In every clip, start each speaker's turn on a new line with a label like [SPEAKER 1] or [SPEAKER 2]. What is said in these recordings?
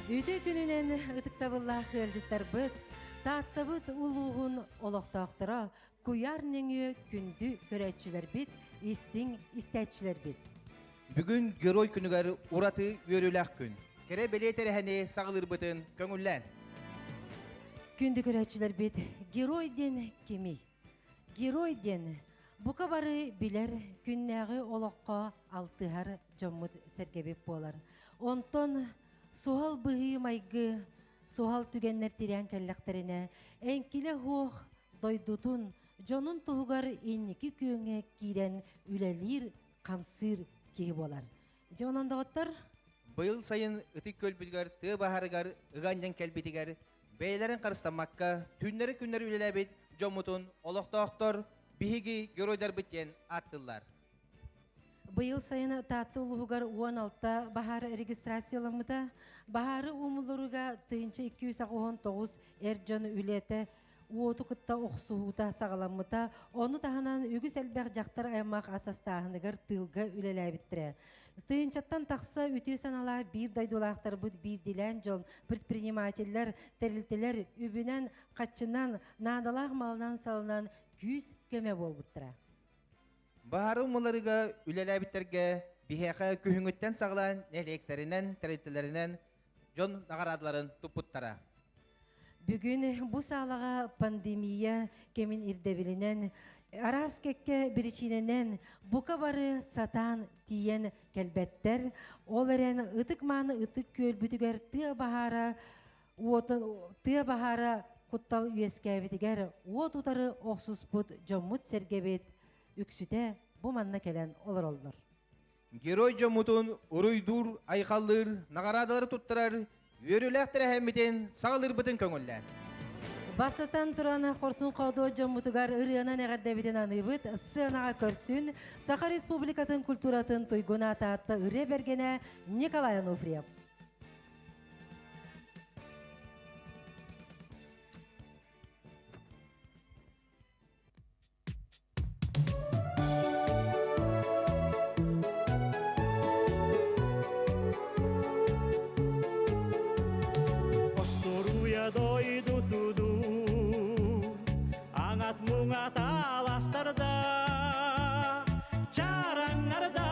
[SPEAKER 1] Үтүө күнүнэн ытыктабыллаах ыалдьыттарбыт, Тааттабыт улууһун олохтоохторо, куйаар нөҥүө күндү көрөөччүлэрбит, истиҥ истээччилэрбит.
[SPEAKER 2] Бүгүн Герой күнүгэр ураты үөрүүлээх күн. Кэрэ бэлиэ тэрээһини саҕалыырбытын көҥүллээн.
[SPEAKER 1] Күндү көрөөччүлэрбит, герой диэн кимий? Герой диэн бука бары билэр күннээҕи олоххо алтыһар дьоммут сэргэбит буолар. Онтон суһал быһыы-майгы, суһал түгэннэр тирээн кэллэхтэринэ, эҥкилэ суох дойдутун, дьонун туһугар инники күөҥҥэ киирэн үлэлиир, хамсыыр киһи буолар. Дьэ онон доҕоттор,
[SPEAKER 2] Быйыл сайын Ытык Күөлбүтүгэр тыа баһарыгар ыга анньан кэлбитигэр бэйэлэрин харыстаммакка түүннэри-күннэри үлэлээбит дьоммутун олохтоохтор биһиги геройдарбыт диэн ааттыыллар.
[SPEAKER 1] Быйыл сайын Таатта улууһугар 16 баһаар регистрацияламмыта. Баһаары умулларыыга 1289 эр дьон үлэтэ уоту кытта охсуһуута саҕаламмыта. Ону таһынан үгүс элбэх дьахтар аймах ас астааһыныгар тыылга үлэлээбиттэрэ. Тыһыынчаттан тахса үтүө санаалаах биир дойдулаахтарбыт биирдиилээн дьон, предпринимателлэр, тэрилтэлэр үбүнэн, хаччынан, наадалаах малынан-салынан күүс-көмө буолбуттара.
[SPEAKER 2] Баһаары умуларыга үлэлээбиттэргэ биһиэхэ күһүҥҥүттэн саҕалаан нэһилиэктэринэн, тэрилтэлэринэн дьон наҕараадаларын туппуттара.
[SPEAKER 1] Бүгүн бу саалаҕа пандемия кэмин ирдэбилинэн, араас кэккэ биричиинэнэн бука бары сатаан тиийэн кэлбэттэр. Ол эрэн ытык-мааны ытык күөлбүтүгэр тыа баһаара уотун тыа баһаара куттал үөскээбитигэр уот утары охсуспут дьоммут-сэргэбит үксүтэ бу манна кэлэн олороллор.
[SPEAKER 2] Герой дьоммутун уруйдуур, айхаллыыр, наҕараадалары туттарар үөрүүлээх тэрээһиммитин саҕалыырбытын көҥүллээн.
[SPEAKER 1] Бастатан туран хорсун хоодуот дьоммутугар ырыанан эҕэрдэбитин аныыбыт сценаҕа көрсүн Саха Республикатын культуратын туйгун аата ырыа бэргэнэ Николай Ануфриев.
[SPEAKER 3] Остуруйа дойду туду, аҥат муҥат аластарда, чараҥнарда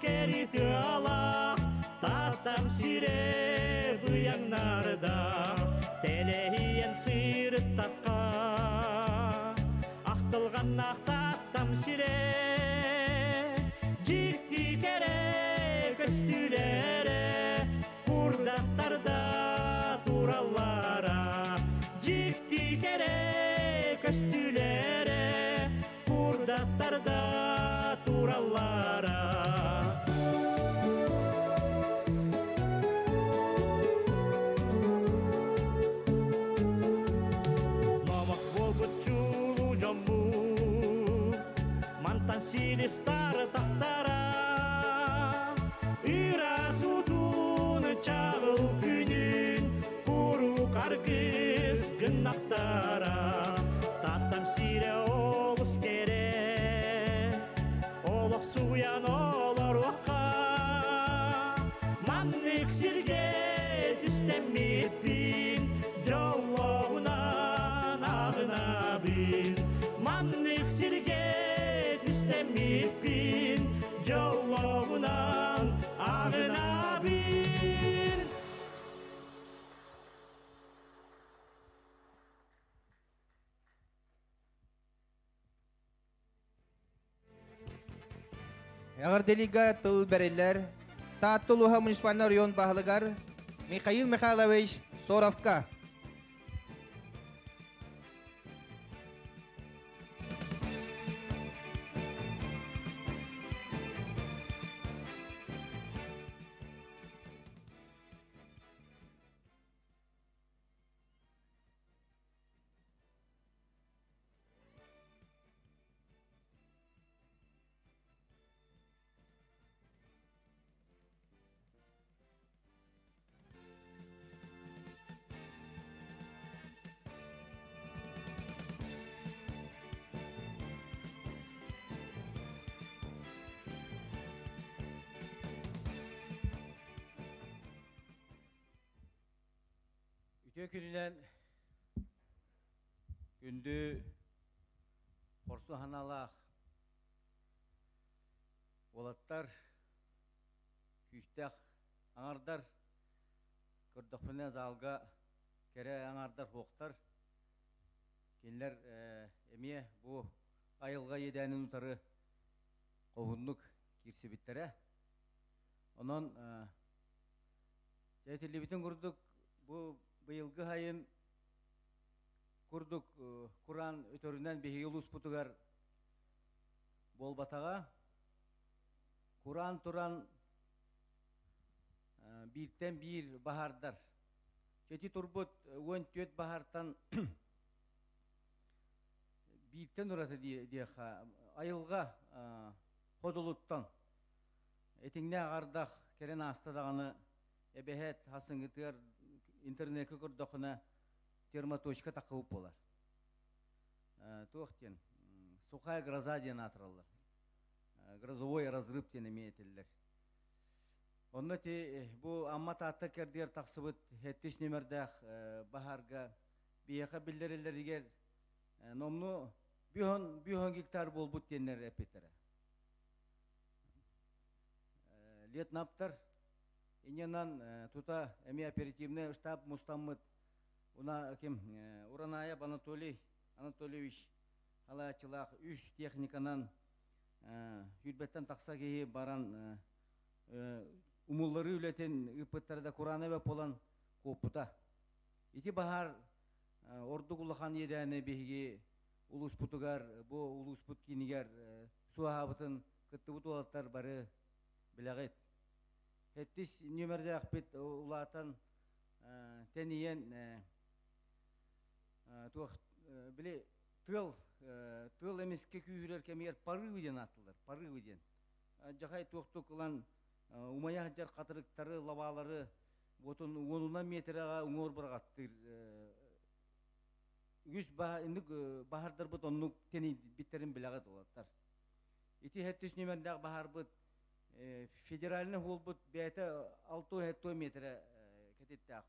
[SPEAKER 3] кэри тыалаах, Тартам сире быйаҥнарда, тэлэһийэн сырыттахха, ахтылҕаннаах Тааттам сирэ, дьикти кэрэ көстүүлэрэ, курдаттарда тураллара, дьикти кэрэ көстүүлэрэ, курдаттарда тураллара. Номох буолбут чулуу дьоммут, мантан силистары тахтара, ыраас уутун чаҕыл күнүн куруук аргыс гыннахтара. Тааттам сирэ олус кэрэ, олох сууйан олоруохха. Маннык сиргэ түстэммиппин, дьоллоҕунан аҕынабын. Маннык сиргэ түстэммиппин, дьоллоҕунан аҕынабын.
[SPEAKER 2] Эҕэрдэлиигэ тыл бэриллэр Таатта улууһа муниципальнай оройуон баһылыгар Михаил Михайлович Соровка.
[SPEAKER 4] Үтүө күнүнэн күндү хорсун санаалаах уолаттар, күүстээх аҥардар, көрдөхпүнэ залга кэрэ аҥардар суохтар. Кинилэр эмиэ бу айылҕа иэдээнин утары хоһууннук киирсибиттэрэ. Онон дьэ этиллибитин курдук бу быйылгы сайын курдук кураан өтөрүнэн биһиги улууспутугар буолбатаҕа. Кураан туран бииртэн биир баһаардар. Ити турбут 14 баһаартан бииртэн ураты диэххэ айылҕа ходулуттан этиҥнээх ардах кэлэн ааста даҕаны эбэһээт хасыҥҥытыгар интернеккэ көрдөххүнэ термоточка таххыбыт буолар. Туох диэн сухая гроза диэн аатыраллар. Грозовой разрыв диэн эмиэ этиллэр. Онно ити бу Амма Таатта кэрдиэр тахсыбыт сэттис нүмердээх баһаарга биһиэхэ биллэриллэригэр номнуо бүһөн бүһөн гектар буолбут диэннэр эппиттэрэ. Летнаптар инньэнэн тута эмиэ оперативный штаб мустаммыт уна ким Уранаев Анатолий Анатольевич халааччылаах үс техниканан сүүрбэттэн тахса киһи баран умулларыы үлэтин ыыппыттара да кураана буолан куоппута. Ити баһаар ордук улахан иэдээни биһиги улууспутугар, бу улууспут киинигэр суоһаабытын кыттыбыт уолаттар бары билэҕит. Сэттис нүөмэрдээхпит улаатан тэнийэн туох били тыал тыал эмискэ күүһүрэр кэмигэр парыы диэн ааттылар парыы диэн дьахай туохтук ылан умайа сылдьар хатырыктары лабаалары уотун уонунан миэтэрэҕэ уҥуор быраҕаттыыр үгүс инник баһаардарбыт оннук тэнийбиттэрин билэҕит уолаттар ити сэттис нүөмэрдээх баһаарбыт федеральный уолбут бэйэтэ алты миэтэрэ кэтиттээх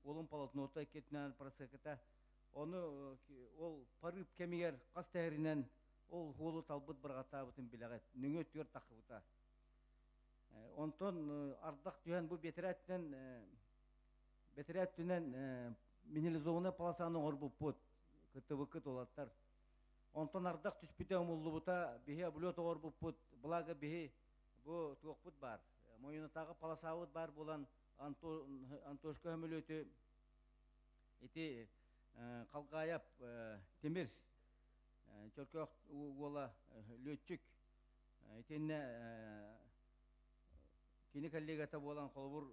[SPEAKER 4] уолун полотнота иккитинэн просеката ону ол парып кэмигэр хас тэһэринэн ол уолу талбыт быраҕаттаабытын билэҕит нөҥүө өттүгэр таххыбыта онтон ардах түһэн бу бэтэрээттэн бэтэрээттинэн минерализованный полосаны оҥорбуппут кыттыбыккыт уолаттар онтон ардах түспүтэ умуллубута биһи облет оҥорбуппут благо биһи бу туохпут баар Мойунатааҕы полосабыт баар буолан Антошка көмөлүөтү ити Халгаайап Тимир Чөркөөх уола лүөччүк итиннэ кини коллегата буолан холобур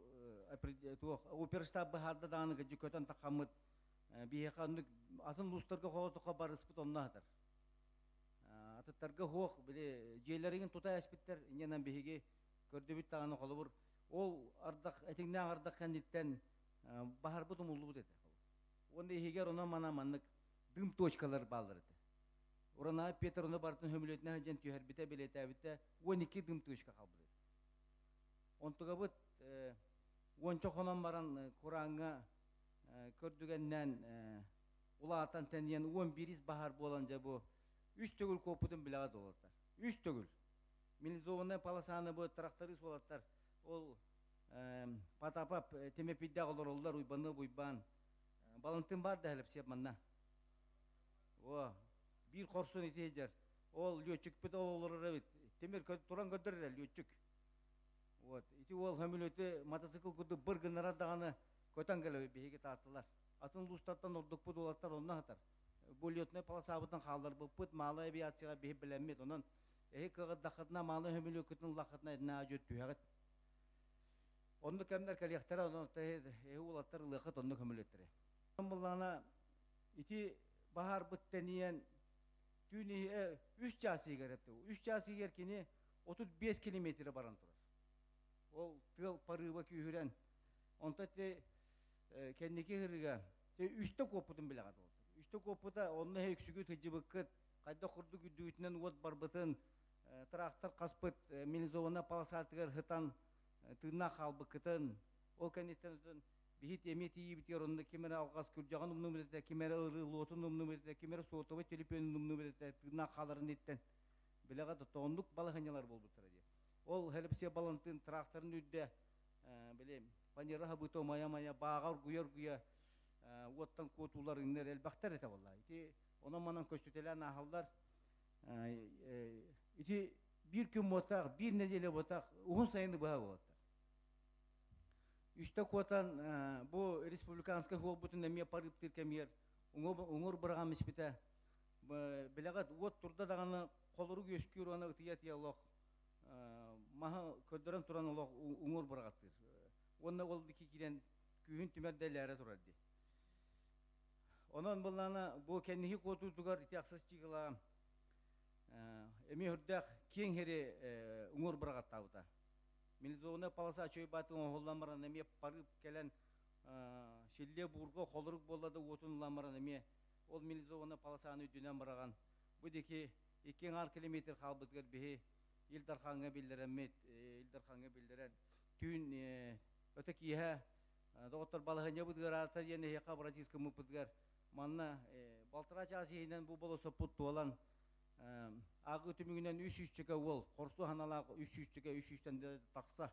[SPEAKER 4] туох оперштаб быһаарда даҕаны көтөн таххаммыт биһиэхэ оннук атын улуустарга холотоххо барыспыт онно аһатар атыттарга суох били дьиэлэригин тута эспиттэр инньэнэн биһиги көрдүбүт даҕаны холобур ол ардах этиҥнээх ардах кэнниттэн баһарбыт умуллубут этэ уонна иһигэр онон мана маннык дым точкалар бааллар этэ Уранаев Петр ону барытын хөмүлүөтүнэн сылдьан түһэрбитэ бэлиэтээбитэ 12 дым точка хаалбыт этэ онтугабыт уонча хонон баран курааҥҥа көрдүгэннээн улаатан тэнийэн 11 баһаар буолан дьэ бу үс төгүл куоппутун билэҕэ долотар үс төгүл минерализованная полосаны бу тракторист уолаттар ол Потапов Тимэпийдээх олороллор Уйбаны Уйбаан Балантын бар да Алексей манна о биир хорсун ити сылдьар ол летчикпит ол олорор эбит Тимир туран көрдөр эрэ летчик вот ити уол хөмүлүөтү мотоцикл курдук быр гыннарар даҕаны көтөн кэлэбит биһиги тааттылар атын улуустартан ордукпут уолаттар онно сытар бу летной полосабытын хаалларбыппыт малай авиацияҕа биһи билэммит онон эһи кыаҕырдаххытына маалы хөмүлүөккүтүн ыллаххытына итинэ дьүт түһэҕит оннук кэмнэр кэлиэхтэрэ онон эһи уолаттар ылыаххыт оннук хөмүлүөттэрэ буллаҕына ити баһаарбыт тэнийэн түүн үс чаас иһигэр эптэ үс чаас иһигэр кини 35 километры баран турар ол тыал парыыба күүһүрэн онто ити кэнники ыһырыга үстэ куоппутун билэҕит үстэ куоппута онно үксүгүт сылдьыбыккыт хайдах курдук үрдүгүтүнэн уот барбытын трактор хаспыт минерализованная полосатыгар сытан тыыннаах хаалбыккытын ол кэнниттэн Биһи эмиэ тиийбитигэр онно ким эрэ алҕас күрдьэҕин умнубут этэ, ким эрэ ырыылуотун умнубут этэ, ким эрэ суотабай төлөпүөнүн умнубут этэ, тыыннаах хааларын иттэн. Билэҕэ да тоҕоннук балаһыанньалар буолбуттара дии. Ол Хелепсия Балантыын тракторын үрдэ, били фанера хабыыта умайа-умайа, бааҕа оргуйа-оргуйа уоттан куотуулар иннэр элбэхтэр этэ буолла. Ити онон-манан көстүтэлээн ааһаллар. Ити биир күн буотах, биир нэдиэлэ буотах, уһун сайыны быһа буолаттар. Үстэ куотан бу республиканскай суолбутун эмиэ парыыптыыр кэмигэр уҥуор быраҕан испитэ. Билэҕит, уот турда даҕаны холорук үөскүүр уонна ытыйа-ытыйа олох маһы көрдөрөн туран олох уҥуор быраҕаттыыр. Уонна ол дики киирэн күүһүн түмэр да элээрэ турар дии. Онон былаана бу кэнники куотуутугар ити ахсыс чыгыла эмиэ үрдээх киэҥ сири уҥуор быраҕаттаабыта. Милизованная полоса үчүгэй баатын оҥоһуллан баран эмиэ парып кэлэн силлиэ буурга холорук буолла да уотун ылан баран эмиэ ол милизованная полосаны үрдүнэн быраҕан бу диэки икки аҥаар километр хаалбытыгар биһи Ил Дархаҥҥа биллэрэммит Ил Дархаҥҥа биллэрэн түүн өтө киэһэ доҕоттор балаһыанньабыт ыараата диэн эһиэхэ братискаммыппытыгар манна балтараа чаас иһинэн бу болосоппут туолан ааҕыы түмүгүнэн үс сүүсчэкэ уол хорсу ханалаах үс сүүсчэкэ үс сүүстэн тахса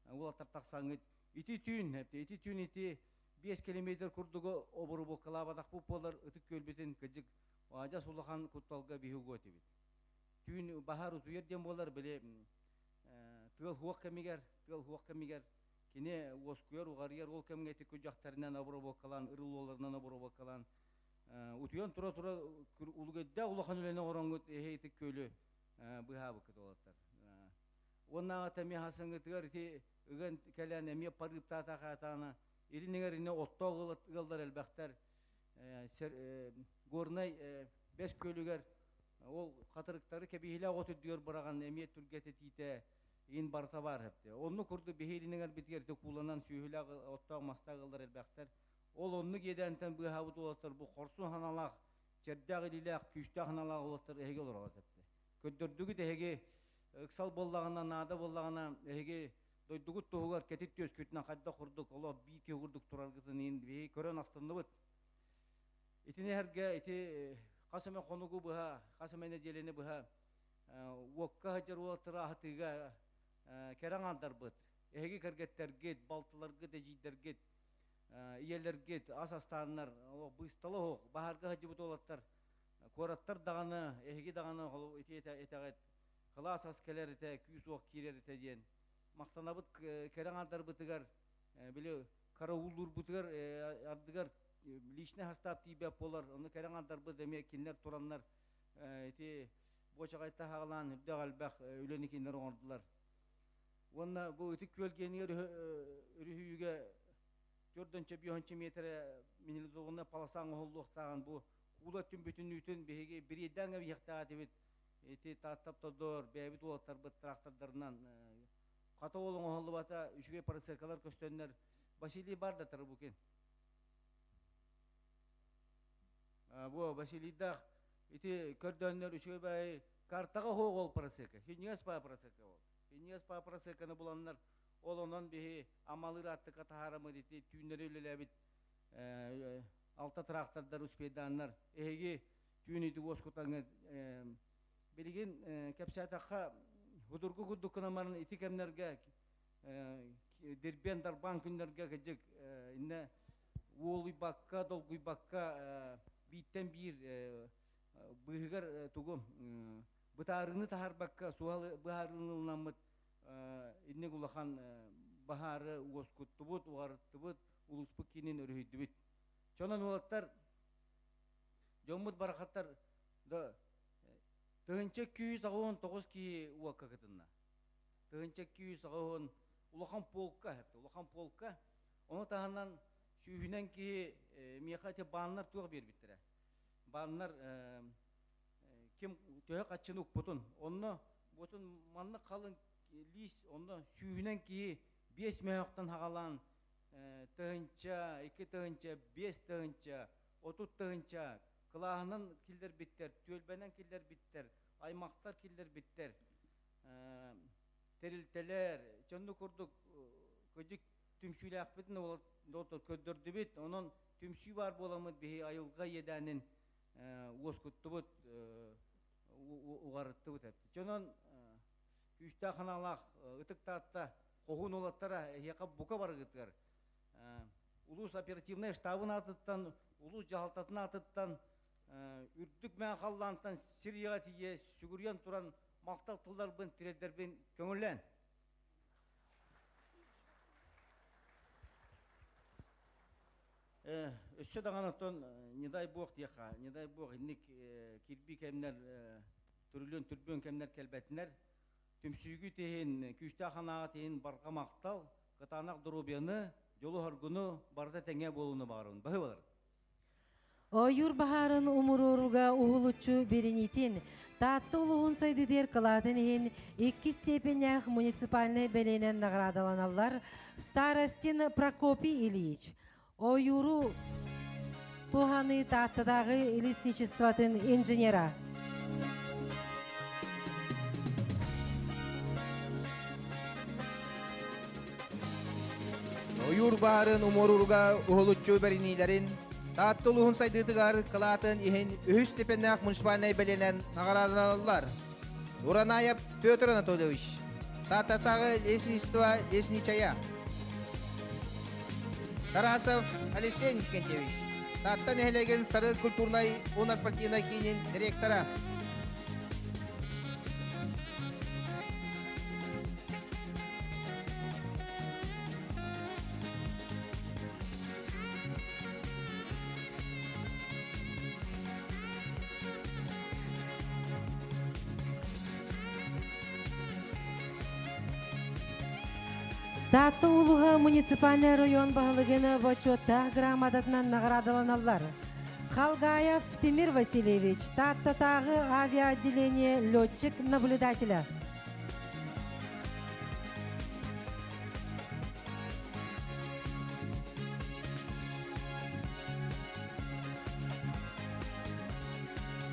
[SPEAKER 4] уолаттар тахсаҥҥыт ити түүн ити түүн ити биэс километр курдугу оборубуоккалаабатахпыт буолар ытык күөлбүтүн кыдьык адьас улахан кутталга биһи угуо этибит түүн баһаар утуйар диэн буолар били тыал хуох кэмигэр тыал хуох кэмигэр кини уоскуйар уҕарыйар ол кэмҥэ ити күдьэхтэринэн обработкалаан ырылуоларынан обработкалаан утуйан тура-тура улугайдаах улахан үлэни оҥороҥҥут эһи ити күөлү быыһаабыккыт уолаттар. Уоннааҕыта эмиэ хасыҥҥытыгар ити ыган кэлэн эмиэ парыыптаатах аатаана илин эҥэринэ оттоох ыаллар элбэхтэр. Горнай Бэс күөлүгэр ол хатырыктары кэбиһилээх от үрдүгэр быраҕан эмиэ түргэтэтиитэ ин барыта баар эбит. Оннук курдук биһи илин эҥэрбитигэр ити кууланан сүөһүлээх оттоох мастаах ыаллар элбэхтэр. Ол оннук иэдээнтэн быыһаабыт уолаттар бу хорсун санаалаах, чэрдээх илиилээх, күүстээх санаалаах уолаттар эһиги олороҕут эттэ. Көрдөрдүгүт эһиги ыксал буоллаҕына, наада буоллаҕына, эһиги дойдугут туһугар кэтит түөскүтүнэн хайдах курдук олох биир киһи курдук тураргытын иһин биһиги көрөн астынныбыт. Итини эһэргэ ити хас эмэ хонугу быһа, хас эмэ нэдиэлэни быһа уокка сылдьар уолаттары аһатыыга кэрэ аҥаардарбыт, эһиги кэргэттэргит, балтыларгыт, эдьиийдэргит ийэлэргит ас астааннар быыстала оһох баһаарга сылдьыбыт уолаттар куораттар даҕаны эһиги даҕаны ити этэҕит кылаас ас кэлэр этэ күүс уох киирэр этэ диэн махтанабыт кэрэ аҥаардарбытыгар били карауллуурбутугар ардыгар личный састаап тиийбэт буолар ону кэрэ аҥаардарбыт эмиэ кинилэр тураннар ити буочаҕайта хаалаан үрдэх элбэх үлэни кинилэр оҥордулар Уонна бу Ытык Күөл гиэнигэр өрүһүйүүгэ төрдөнчө биэһонча миэтэрэ минерализованная полоса оҥоһуллуохтааҕын бу куула өттүн бүтүннүүтүн биһиги бириэйдээн кэбиһиэхтээх этибит. Ити Тааттаптодор, бэйэбит уолаттарбыт трактордарынан хата ол оҥоһуллубата үчүгэй парасыакалар көстөннөр Василий бар да Тарабукин. Бу Василийдаах ити көрдөөннөр үчүгэй баайы картаҕа оһуох ол парасыака, хиньиэс баа парасыака ол. Инниэс паапырасыаканы буланнар, ол онон биһи Амалыыр ааттыкка таһаараммыт ити түүннэри үлэлээбит алта трактордар успейдааннар эһиги түүн ити уоскутаҥҥыт билигин кэпсээтэххэ судургу курдук гынан баран ити кэмнэргэ дирбиэн дарбаан күннэргэ кыдьык иннэ уолуйбакка долгуйбакка бииртэн биир быыһыгар тугу бытаарыыны таһаарбакка суһал быһаарыыны ылынаммыт инник улахан баһаары уоскуттубут, уҕарыттыбыт, улууспут киинин өрүһүйдүбүт. Чонон уолаттар, дьоммут барахаттар да 1289 киһи уокка кытынна. 1280 улахан полка, улахан полка. Ону таһынан сүүһүнэн киһи миэхэ ити бааннар туох биэрбиттэрэ. Бааннар ким төһө хаччыны укпутун онно буотун маннык халыҥ лиис онно сүүһүнэн киһи биэс мөһөөхтөн хаҕалаан тыһынча икки тыһынча биэс тыһынча отут тыһынча кылааһынан киллэрбиттэр түөлбэнэн киллэрбиттэр аймахтар киллэрбиттэр тэрилтэлэр дьонну курдук кыдьык түмсүүлээхпитин. доҕоттор көрдөрдүбүт. Онон түмсүү баар буоламмыт биһи айылҕа иэдээнин уоскуттубут, уҕарыттыбыт эбит. Дьонон күүстээх ханаалаах ытык Таатта хоһуун уолаттара эһиэхэ бука барыгытыгар улуус оперативнай штабын аатыттан, улуус дьаһалтатын аатыттан үрдүк мээн халлаантан сир ийэҕэ тиийэ сүгүрүйэн туран махтал тылларбын тириэрдэрбин көҥүллээн. Өссө даҕаны оттон не дай бог диэххэ, не дай бог инник кирбии кэмнэр түрүлүөн түрбүөн кэмнэр кэлбэтинэр. Түмсүүгү тиһин, күүстээх санааҕа тиһин барҕа махтал, кытаанах доруобуйаны, дьолу-соргуну барыта тэҥҥэ буолууну баҕарабын. Баһыыбалар.
[SPEAKER 1] Ойуур баһаарын умуруоруга уһулуччу бириниитин, Таатта улууһун сайдыытыгар кылаатын иһин икки степеннээх муниципальнай бэлиэнэн наҕараадаланаллар Старостин Прокопий Ильич, ойууру туһаныы Тааттатааҕы лесничествотын инженера.
[SPEAKER 2] Ойуур баһаарын умуорууга уһулуччу бэриниилэрин Таатта улууһун сайдыытыгар кылаатын иһин үһүс степеннээх муниципальнай бэлиэнэн наҕараадаланаллар. Уранаев Петр Анатольевич, Тааттатааҕы лесничество лесничайа. Тарасов Алексей Никентьевич, Таатта нэһилиэгин Сары культурнай уонна спортивнай киинин директора.
[SPEAKER 1] Таатта улууһа муниципальнай район баһылыгын бочуоттаах грамотатынан наҕараадаланаллар. Халгаев Тимир Васильевич, Тааттатааҕы авиаотделение летчик-наблюдателя.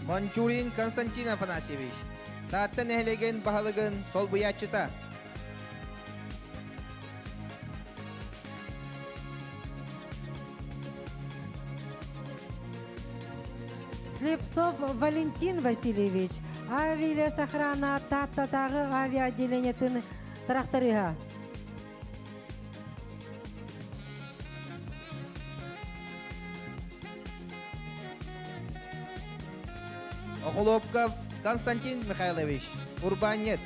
[SPEAKER 2] Манчурин Константин Афанасьевич, Таатта нэһилиэгин баһылыгын солбуйааччыта.
[SPEAKER 1] Слепцов Валентин Васильевич, авиалесохрана Тааттатааҕы авиаотделениетын тракториһа.
[SPEAKER 2] Охолопков Константин Михайлович, урбаанньыт.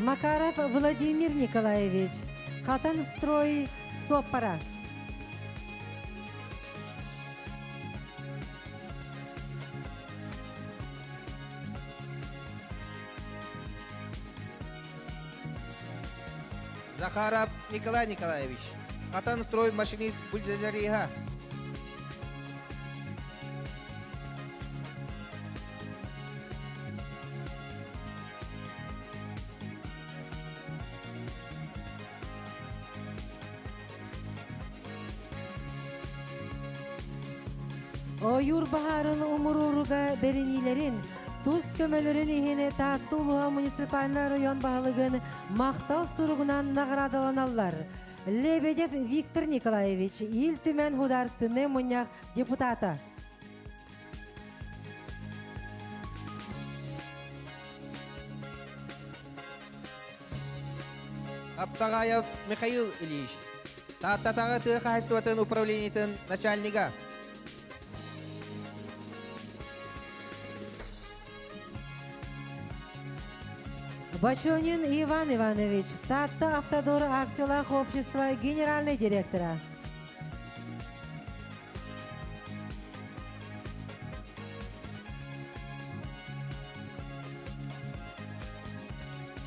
[SPEAKER 1] Макаров Владимир Николаевич, Хатан строй суоппара.
[SPEAKER 2] Захаров Николай Николаевич, Хатан строй машинист бульдозериха.
[SPEAKER 1] Ойуур баһаарын умурууруга бэриниилэрин, тус көмөлөрүн иһин Таатта улууһа муниципальнай район баһылыгын махтал суругунан наҕараадаланаллар. Лебедев Виктор Николаевич, Ил Түмэн Художественнай мунньах депутата.
[SPEAKER 2] Аптагаев Михаил Ильич, Тааттатааҕы тыа хаһаайыстыбатын управлениетын начальнига.
[SPEAKER 1] Бочонин Иван Иванович, Таатта Автодор акциялаах общество генеральный директора.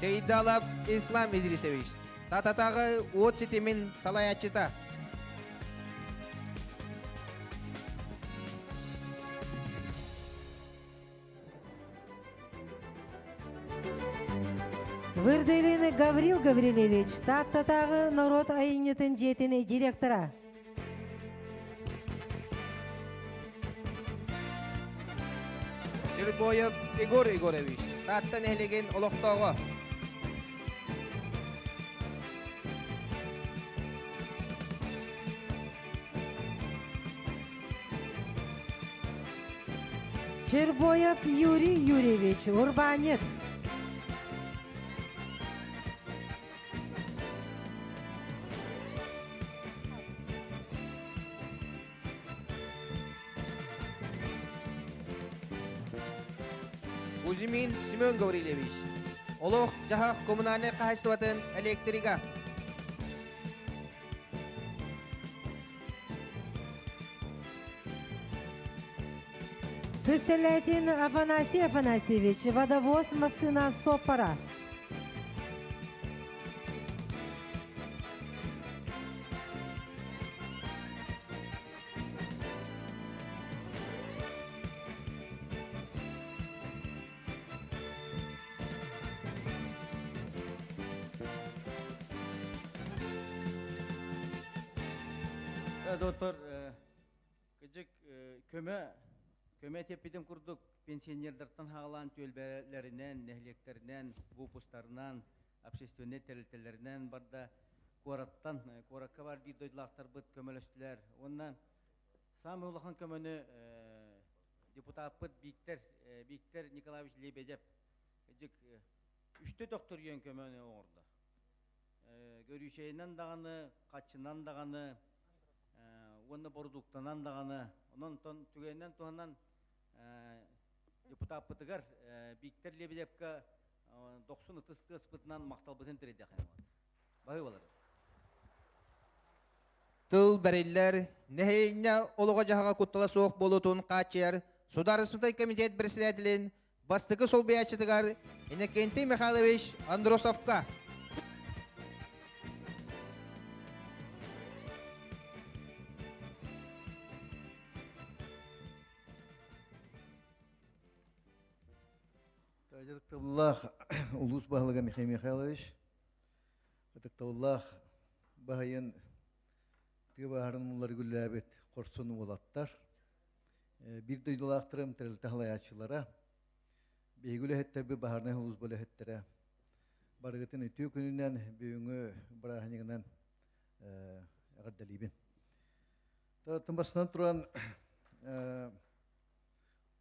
[SPEAKER 2] Сейдалов Ислам Идрисович, Тататааҕы уот ситимин салайааччыта.
[SPEAKER 1] Вырдылин Гаврил Гаврильевич, Тааттатааҕы норуот айымньытын дьиэтин директора.
[SPEAKER 2] Чербоев Егор Егорович, Таатта нэһилиэгин олохтооҕо.
[SPEAKER 1] Чербоев Юрий Юрьевич, урбаанньыт.
[SPEAKER 2] Кузьмин Семен Гаврильевич, олох дьаһах коммунальнай хаһайыстыбатын электрига.
[SPEAKER 1] Сысэлэтин Афанасий Афанасьевич, водовоз массыына суоппара.
[SPEAKER 4] Доктор, кыдьык көмө көмө теппитим курдук пенсионердартан хаалаан түөлбэлэринэн, нэһилиэктэринэн, выпустарынан, общественнай тэрилтэлэринэн барда куораттан, куоракка бар биир дойдулаахтарбыт көмөлөстүлэр. Уонна саамай улахан көмөнү депутаппыт Виктор, Виктор Николаевич Лебедев дьик үстэ төхтөрүйэн көмөнү оҥордо. Көрүүчэйинэн даҕаны, хаччынан даҕаны, уонна бородууктанан даҕаны. Онон түгэнинэн туһанан депутаппытыгар Виктор Лебедевка дохсун ытыс тыаспытынан махталбытын тириэрдиэххэ. Баһыыбалар.
[SPEAKER 2] Тыл бэриллэр, нэһилиэнньэ олоҕо-дьаһаҕа куттала суох буолуутун хааччыйар Судаарыстыбаннай комитет председателин бастакы солбуйааччытыгар Иннокентий Михайлович Андросовка.
[SPEAKER 5] Ытыктабыллаах улуус баһылыга Михаил Михайлович, ытыктабыллаах баһыйын тыа баһарын уллары гүллээбит хорсун уолаттар, биир дойдулаахтарым тэрилтэ халайааччылара, биһиги үлэһиттэрбит баһаарынай улуус үлэһиттэрэ барыгытын үтүө күнүнэн бүгүҥҥү бырааһынньыгынан эҕэрдэлиибин. Тымбасынан туран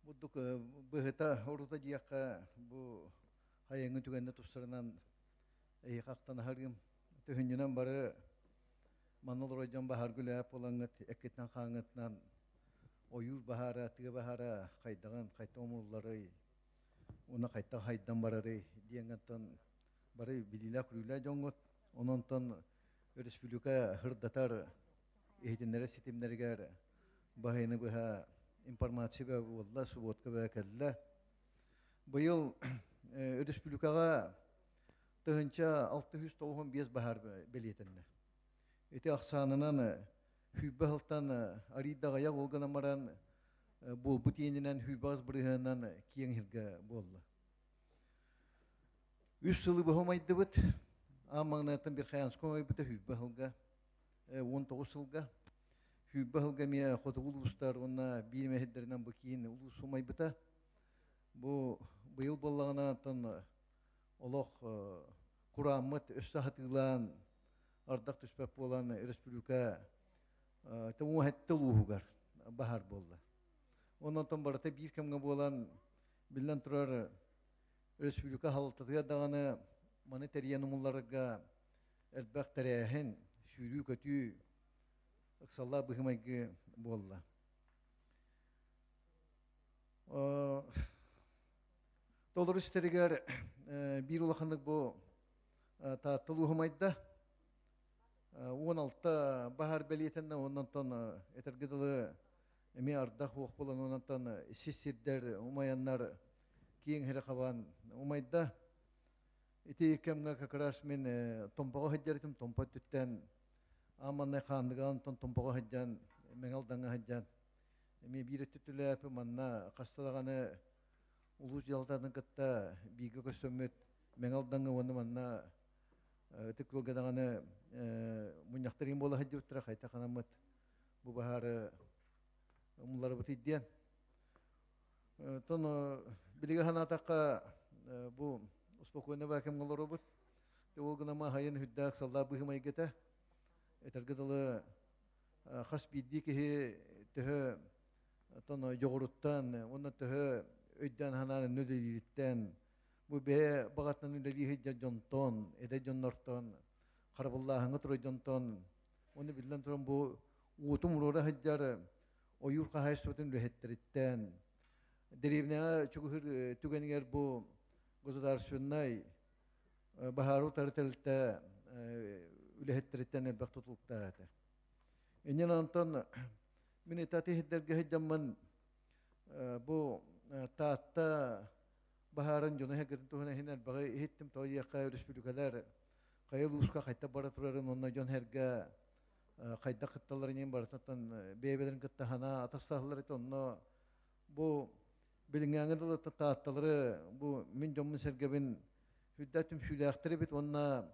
[SPEAKER 5] Бурдук быһыта орута диэххэ бу хайыҥы түгэннэ тустарынан эһиэхэ ахтан аһарыым. Төһүнньүнэн бары манна олорор дьон баһаарга үлэлээт буолаҥҥыт эккитинэн хааҥҥытынан ойуур баһаара, тыа баһаара хайдаҕын, хайта умулларый, уонна хайдах хайдан барарый диэҥҥэ бары билиилээх-көрүүлээх дьоҥҥут. Онон өрөспүүбүлүкэ сырдатар иһитиннэрэр ситимнэригэр баһыйыны быһа информация буолла, субуотка бөҕө кэллэ. Быйыл өрөспүүбүлүкэҕэ 1695 баһаар бэлиэтэннэ. Ити ахсаанынан сүүрбэ сылтан арыйдаҕайах ол гынан баран буолбут иэнинэн сүүрбэ бырыһыанынан киэҥ сиргэ буолла. Үс сылы быһа умайдыбыт. Аан маҥнайыттан Верхоянскай умайбыта сүүрбэ сылга 19 сылга 20 сылга эмиэ хотугу улуустар уонна биир мэһирдэринэн бу киин улуус умайбыта. Бу быйыл буоллаҕына оттон олох курааммыт өссө хатыылаан ардах түспэт буолан республика сэттэ улууһугар баһаар буолла. Онон барыта биир кэмҥэ буолан биллэн турар республика халалтатыгар даҕаны маны тэрийэн умулларга элбэх тэрээһин, сүүрүү-көтүү, ыксаллаах быһыы-майгы буолла. Толору истэригэр биир улаханнык бу Таатта улууһумайда 16 баһаар бэлиэтэннэ, оннонтон этэргэ дылы эмиэ ардах уох буолан ононтон сис сирдэр умайаннар киэҥ сири хабан умайда. Ити кэмҥэ как раз мин Томпоҕо сылдьар этим, Томпо өттүттэн аан хаанныга онтон Томпоҕо сылдьан, Мэҥэ Алдаҥҥа сылдьан эмиэ биир өттүттүлээпи манна хаста даҕаны улуус дьаһалтатын кытта бииргэ көрсөммүт Мэҥэ Алдаҥҥа уонна манна Ытык Күөлгэ даҕаны мунньахтарыым буола сылдьыбыттара хайдах анаммыт бу баһаары умулларыбытый диэн. Тон билиги санаатахха бу спокойно баакем олоробут. Ол гынама хайын хүддээх саллаа быһымайгыта. Этэргэ дылы хас биирдии киһи төһө тон дьоҕуруттан уонна төһө өйдөөн санаан үлэлиириттэн бу бэйэ баҕатынан үлэлии сылдьар дьонтон, эдэр дьоннортон, харабыллааһыҥҥа турар дьонтон уонна биллэн туран бу уоту муруора сылдьар ойуур хаһаайыстыбатын үлэһиттэриттэн дэриэбинэҕэ чугуһур түгэнигэр бу государственнай баһаары утары тэрилтэ үлэһиттэриттэн элбэх тутулуктаах этэ. Иннин онтон мин итати иһирдэргэ сылдьаммын бу Таатта баһаарын дьону эһэргэтин туһунан иһин элбэҕи иһиттим тоҕо диэххэ өрөспүүбүлүкэлэр хайа улууска хайдах бара турарын уонна дьон сэргэ хайдах кытталларын иһин барытыттан бэйэ-бэйэлэрин кытта санаа атастаһаллар этэ онно бу билиҥҥээҥи дылы таатталары бу мин дьоммун сэргэбин сүрдээх түмсүүлээхтэр эбит уонна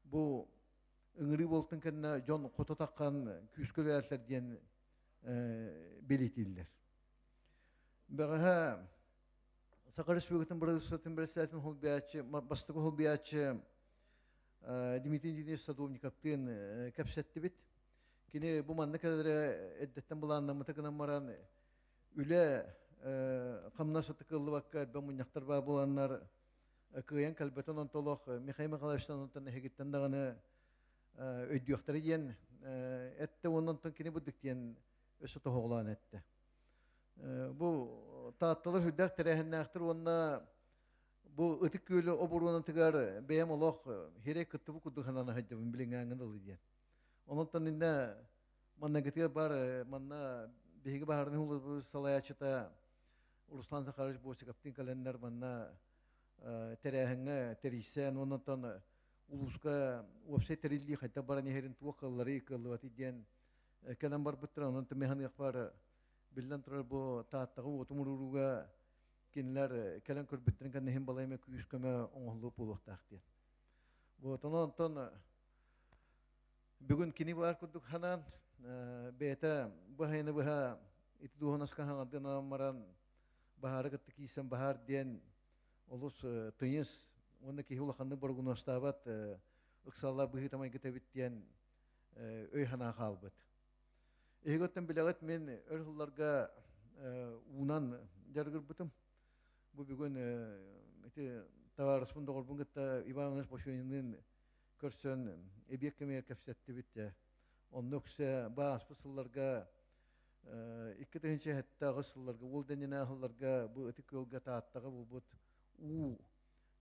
[SPEAKER 5] бу ыҥырыы буолтун кэннэ дьон хото таххан күүскэ үлэлээтилэр диэн бэлиэтииллэр. Бэҕэһээ Саха Республикатын Бырабыыталыстыбатын бэрэссэдээтэлин холбуйааччы, бастакы холбуйааччы Дмитрий Дмитриевич Садовниковтыын кэпсэттибит. Кини бу манна кэлэрэ эрдэттэн былааннаммыта гынан баран үлэ хамнас кыаллыбакка элбэх мунньахтар баар буоланнар кыайан кэлбэтин онтолох Михаил Михайловичтан онтон эһигиттэн даҕаны өйдүөхтэрэ диэн эттэ уонна онтон кини быдык диэн өссө тоһоҕолоон эттэ. Бу Таатталар сүрдээх тэрээһиннээхтэр уонна бу Ытык Күөлү оборуонатыгар бэйэм олох хирэй кыттыбыт курдук санана сылдьабын билиҥҥээҥҥин ылы диэн. Онон иннэ маннагытыгар бар манна биһиги баһаарынай салайааччыта Руслан Захарович Босиковтыын кэлэннэр манна тэрээһиҥҥэ тэрийсэн оннуттан улууска уопсай тэриллии хайдах баран иһэрин туох кыалларый кыаллыбатый диэн кэлэн барбыттар онон механыахпар биллэн турар бу Тааттаҕа уоту мурууруга кинилэр кэлэн көрбүттэрин кэннэ иһин балайма күүс көмө оҥоһуллуо буолуохтаах диэн. Вот онон бүгүн кини баар курдук ханаан бэйэтэ быһайыны быһа ити дуоһунаска хаҥардыан баран баһаары кытта киирсэн баһаар диэн олус тыйыс уонна киһи улаханнык борогунуостаабат ыксаллаах быһыыта майгыта эбит диэн өй-санаа хаалбыт. Эһиги билэҕит мин өр сылларга уунан дьарыгырбытым. Бу бүгүн ити табаарыспын доҕорбун кытта Иван Иванович Бочонинныын көрсөн эбиэт кэмигэр кэпсэттибит. Онно үксэ бааспыт сылларга 2007 сылларга уол дэнинэ сылларга бу Ытык Күөлгэ Тааттаҕа булбут уу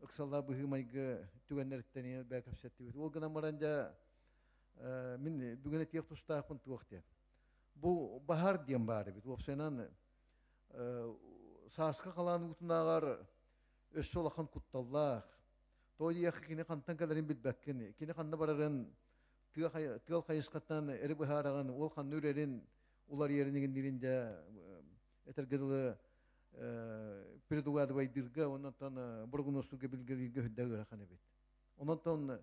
[SPEAKER 5] ыксаллаах быһыы-майгы түгэннэриттэн бээ кэпсэттибит. Ол гынан баран дьэ мин бүгүн этиэх тустаахпын туох диэн. Бу баһаар диэн баар эбит. Уопсайынан сааскы халаан уутунааҕар өссө улахан кутталлаах. Тоҕо диэххэ кини хантан кэлэрин билбэккин, кини ханна барарын тыал хайысхаттан эри быһаараҕын, ол ханна үрэрин, уларыйарын иҥиннирин дьэ этэргэ дылы предугадывайдыырга, оннуттан борогунуостуурга билгэлииргэ үрдэ ыарахан эбит. Ононтон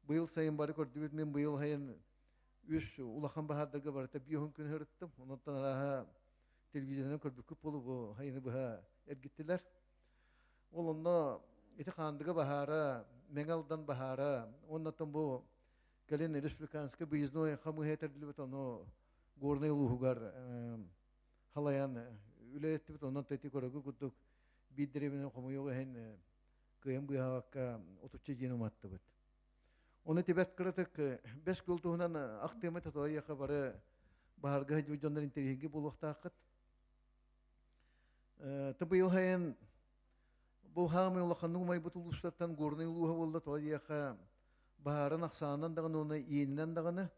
[SPEAKER 5] быйыл сайын бары көрдүбүт, мин быйыл сайын үс улахан баһаардарга барыта биир күн сырыттым. Ононтон арааһа телевизорынан көрбүккүт буолу бу сайыны быһа эргиттилэр. Ол онно ити Хаандыга баһаара, Мэҥэ Алдан баһаара, уоннаттан бу кэлин республиканскай выездной хамыыһыйа тэриллибит, ону Горнай улууһугар халайан үлэлэттибит. Онон ити көрөгү курдук биир дэриэбинэ хомуйуох иһин кыайан быыһаабакка отучча дьиэни уматтыбыт. Ону тибэт кыратык бэс күөл туһунан ахтыама татуайыаха бары баһарга сылдьыбыт дьоннор интэриэһиргии буолуохтааххыт. Быйыл сайын бу хаамыы улаханнык умайбыт улуустартан Горнай улууһа буолла тоҕо диэхэ баһаарын ахсаанынан даҕаны уонна иэнинэн даҕаны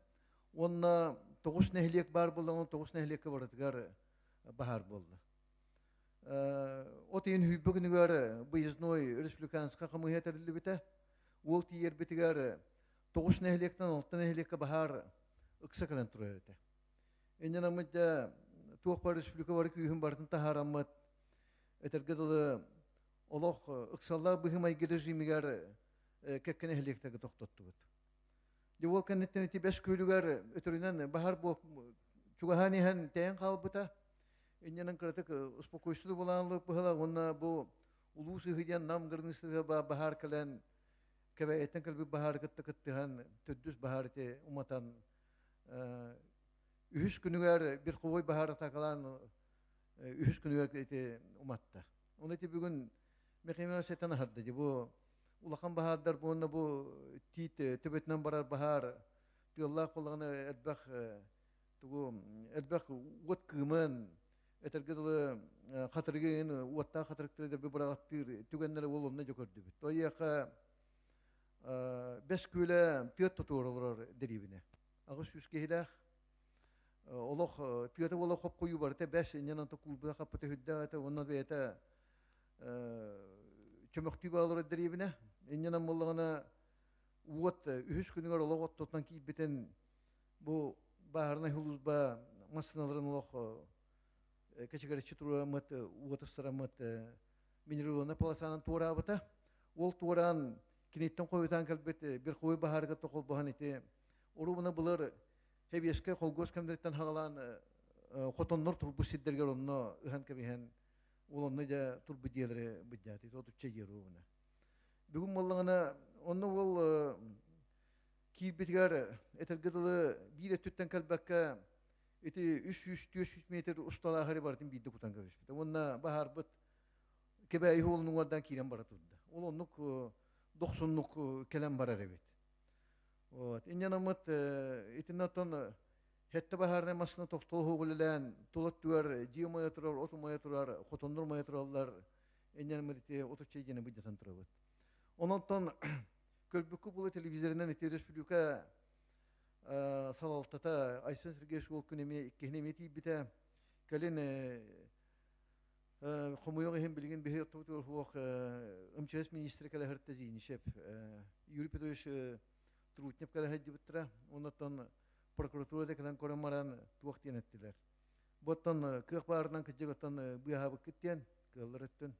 [SPEAKER 5] уонна тоҕус нэһилиэк баар буоллаҕына тоҕус нэһилиэккэ барытыгар баһаар буолла. От ыйын сүүрбэ күнүгэр выездной республиканскай хамыыһыйа тэриллибитэ. Уол тиийэрбитигэр тоҕус нэһилиэктэн алта нэһилиэккэ баһаар ыкса кэлэн турар этэ. Инньэ дьэ туох бар республика бары күүһүн барытын таһаараммыт этэргэ дылы олох ыксаллаах быһыы-майгы режимигэр кэккэ нэһилиэктэргэ тохтоттубут. Дьэ ол кэнниттэн ити Бэс Күөлүгэр өтөрүнэн баһар буол чугаһаан иһэн тэйэн хаалбыта. Инньэнэн кыратык успокойствие булаан быһыла уонна бу улуу сыһы диэн нам границатыгар баһаар кэлэн Кэбээйиттэн кэлбит баһаары кытта кыттыһан төрдүс баһаар ити уматан үһүс күнүгэр верховой баһаар атакалаан үһүс күнүгэр ити уматта. Оны ити бүгүн Михаил сетен аһарды бу улахан баһаардар буонна бу тиит төбөтүнэн барар баһаар тыаллаах буоллаҕына элбэх тугу элбэх уот кыымын этэргэ дылы хатырыгын уоттаах хатырыктары да быраҕаттыыр түгэннэри ол онно дьэ көрдүбүт. Тойиэхэ бэс күөлэ тыат тутуур олорор дэриэбинэ. 800 киһилээх олох тыата буола хоп-хойуу барыта бэс инньэн онто куурбута хаппыта үрдээх этэ уонна бэйэтэ чөмөхтүү баалар дэриэбинэ. Инньэнэн буоллаҕына уот үһүс күнүгэр олох оттотунан киирбитин бу бааһырнай сулууспа массыыналарын олох кэчигэриччи туруораммыт, уот ыстараммыт минералованный полосанан туораабыта. Ол туораан киниттэн хойутаан кэлбит верховой баһаарыгар холбоһон ити урубуна былыр Хэбиэскэ холгуос кэмнэриттэн хагалаан хотоннор турбут сирдэригэр онно ыһан кэбиһэн ол онно дьэ турбут дьиэлэри быдьааты отучча дьиэ уруубуна. Бүгүн буоллаҕына онно ол киирбитигэр этэргэ дылы биир өттүттэн кэлбэккэ ити 300-400 метр усталаахары барытын биирдэ кутан кэбиспитэ. Уонна баһаарбыт Кэбээйи уолун уҥуордаан киирэн бара турда. Ол оннук дохсуннук кэлэн барар эбит. Вот. Инньанаммыт итиннэ оттон хэттэ баһаарынай массыына тохтол уһугулэлээн тула өттүгэр дьиэ умайа турар, от умайа турар, хотоннор умайа тураллар. Инньанаммыт ити отучча дьиэни быдьатан турабыт. Онон көрбүккү була телевизорынан ити республика салалтата Айсен Сергеевич ол күн эмиэ иккиһин эмиэ тиийбитэ. Кэлин хомуйуох иһин билигин биһи оттубутугар суох МЧС министрэ кэлэ сырытта Зинишев. Юрий Петрович Трутнев кэлэ сылдьыбыттара. Оннуттан прокуратура да кэлэн көрөн баран туох диэн эттилэр. Бу оттон кыах баарынан кырдьыгыттан быыһаабыккыт диэн кыаллар өттүн.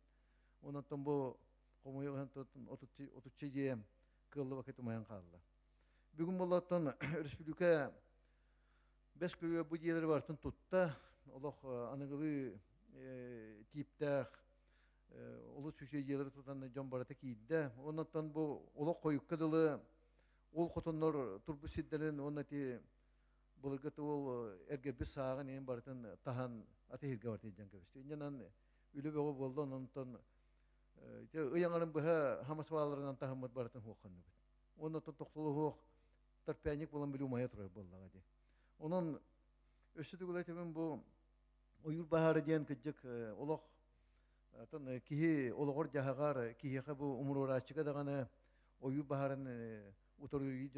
[SPEAKER 5] Оннуттан бу хомуйуох иһин отучча дьиэ кыаллыбакка тумайан хаалла. Бүгүн буоллаттан республика бэс күрүө бу дьиэлэри барытын тутта, олох аныгылыы тииптээх олус үчүгэй дьиэлэри тутан дьон барыта киирдэ. Оннуттан бу олох хойукка дылы ол хотоннор турбут сирдэрин уонна ити былыргы ол эргэрбит сааҕын иһин барытын таһан атыһырга барыта илдьэн кэбистэ. Инньэнэн үлэ бөҕө буолла, онтон ити ый аҥарын быһа хамасваларынан таһыммыт барытын хуохханныбыт. Уонна тохтолуһуох торпяник буолан били умайа турар буоллаҕа дии. Онон өссө төгүл этибин бу ойуур баһаара диэн кырдьык олох атын киһи олоҕор дьаһаҕар киһиэхэ бу умуруорааччыга даҕаны ойуур баһаарын утарыы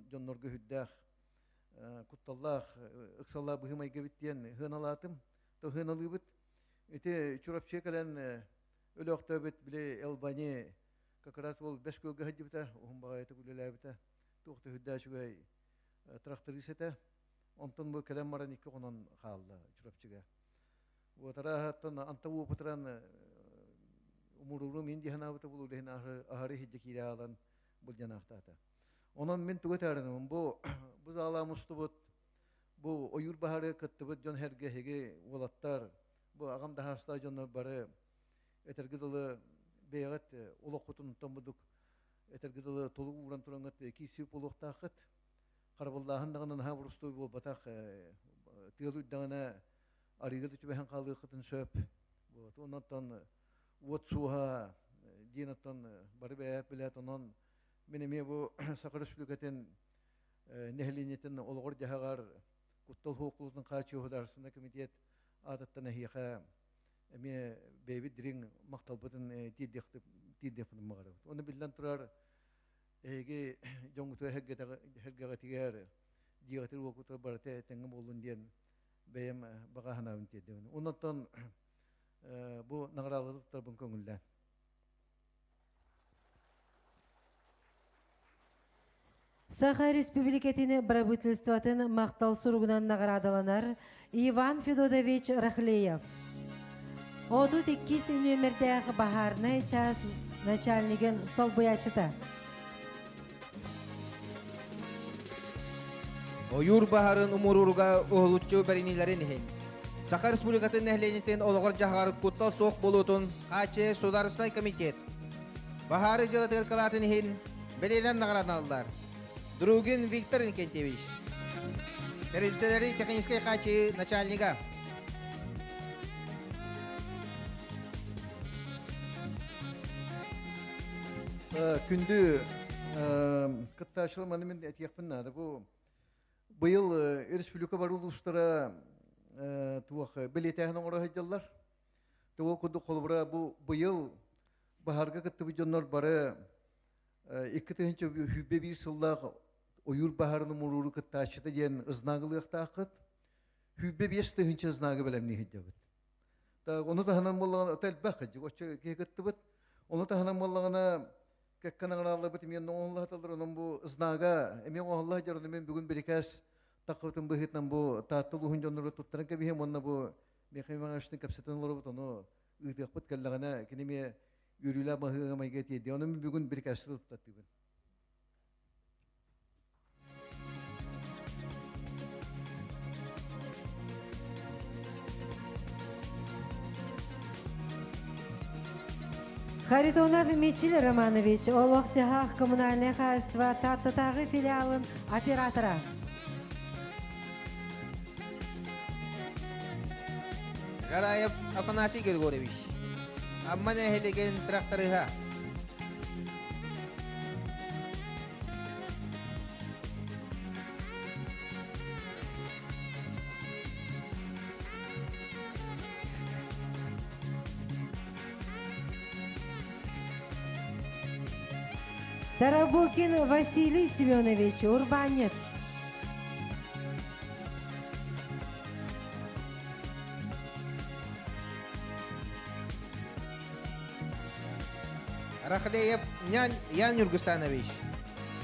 [SPEAKER 5] дьоннорго үрдээх кутталлаах ыксаллаах быһыы-майгы эбит диэн сыаналаатым. Сыаналыыбыт. Ити Чурапчыга кэлэн өлөөхтөөбүт били Элбани как раз ол бэс күөлгэ сылдьыбыта, уһун баҕайытык үлэлээбитэ. Туох да үрдээх үчүгэй тракторист этэ. Онтон бу кэлэн баран икки хонон хаалла Чурапчыга. Вот арааһаттан анта уопутуран умурууру мин дии санаабыта бул үлэһин аһары иһирдьэ киирэ аалан былдьанаахтаата. Онон мин тугу этээриним бу бу заалаа мустубут бу ойуур баһары кыттыбыт дьон сэргэ эһиги уолаттар бу аҕам даһаастаах дьоннор бары этэргэ дылы бэйэҕит олоххутун томмудук этэргэ дылы толук ууран тураҥҥыт киирсии буолуохтааххыт. Харабыллааһын даҕаны наһаа боростуой буолбатах тыал үрдэҕинэ арыыга да түбэһэн хаалыаххытын сөп. Вот онон уот суоһа диэн оттон бары бэйэп билээт онон мин эмиэ бу Саха Республикатын нэһилиэнньэтин олоҕор-дьаһаҕар куттал суох хааччыйыы Государственный комитет аатыттан эһиэхэ эмиэ бэйэбит дириҥ махталбытын тиэрдиэхпитин баҕарабыт. Уонна биллэн турар, эһиги дьоҥҥутугар сэргэҕитигэр, дьиэҕитигэр-уоккутугар барыта этэҥҥэ буоллун диэн бэйэм баҕа санаабын тиэрдэбин. Оннуттан бу наҕараадалары туттарбын көҥүллээн.
[SPEAKER 1] Саха Республикатын Правительствотын махтал суругунан наҕараадаланар Иван Федотович Рахлеев. 32 нүөмэрдээх баһаарнай чаас начальнигын солбуйааччыта.
[SPEAKER 2] Ойуур баһарын умуруруга уһулуччу бэриниилэрин иһин. Саха Республикатын нэһилиэнньэтин олоҕор-дьаһаҕар куттал суох буолуутун хааччыйар Судаарыстыбаннай комитет баһаары дьыалатыгар кылаатын иһин бэлиэнэн наҕараадаланар. Другин Виктор Иннокентьевич, тэрилтэлэри техническэй хааччыйыы начальнига.
[SPEAKER 5] Күндү кыттааччылар маны мин этиэхпин наада. Бу быйыл республика бары улуустара туох бэлиэтээһин оҥоро сылдьаллар. Туох курдук холобура бу быйыл баһарга кыттыбыт дьоннор бары 2021 сыллаах ойуур баһарын умурууру кыттааччыта диэн знагы ылыахтааххыт. 105 тыһыынча знагы бэлэмнии сылдьабыт. Ону таһынан буоллаҕына элбэх оччо киһи кыттыбыт. Ону таһынан буоллаҕына кэккэ наҕарааларбыт эмиэ оҥоһуллаһаталлар. Онон бу знага эмиэ оҥоһулла сылдьар. Онон мен бүгүн бирикээс таххыбытын быһыытынан бу Таатта улууһун дьоннору туттаран кэбиһиэм уонна бу Михаил Ивановичтыын кэпсэтэн олоробут. Ону ыытыахпыт кэллэҕинэ кини эмиэ үөрүүлээх баһыыга майга тиэрдиэ. Ону мин бүгүн бирикээсти туттаттыыбын.
[SPEAKER 1] Харитонов Мичил Романович, Олох-дьаһах коммунальное хозяйство Тааттатааҕы филиалын оператора.
[SPEAKER 2] Гараев Афанасий Григорьевич, Амма нэһилиэгин тракториһа.
[SPEAKER 1] Тарабукин Василий Семенович, урбаанньыт.
[SPEAKER 2] Рахлеев Ян Нюргустанович.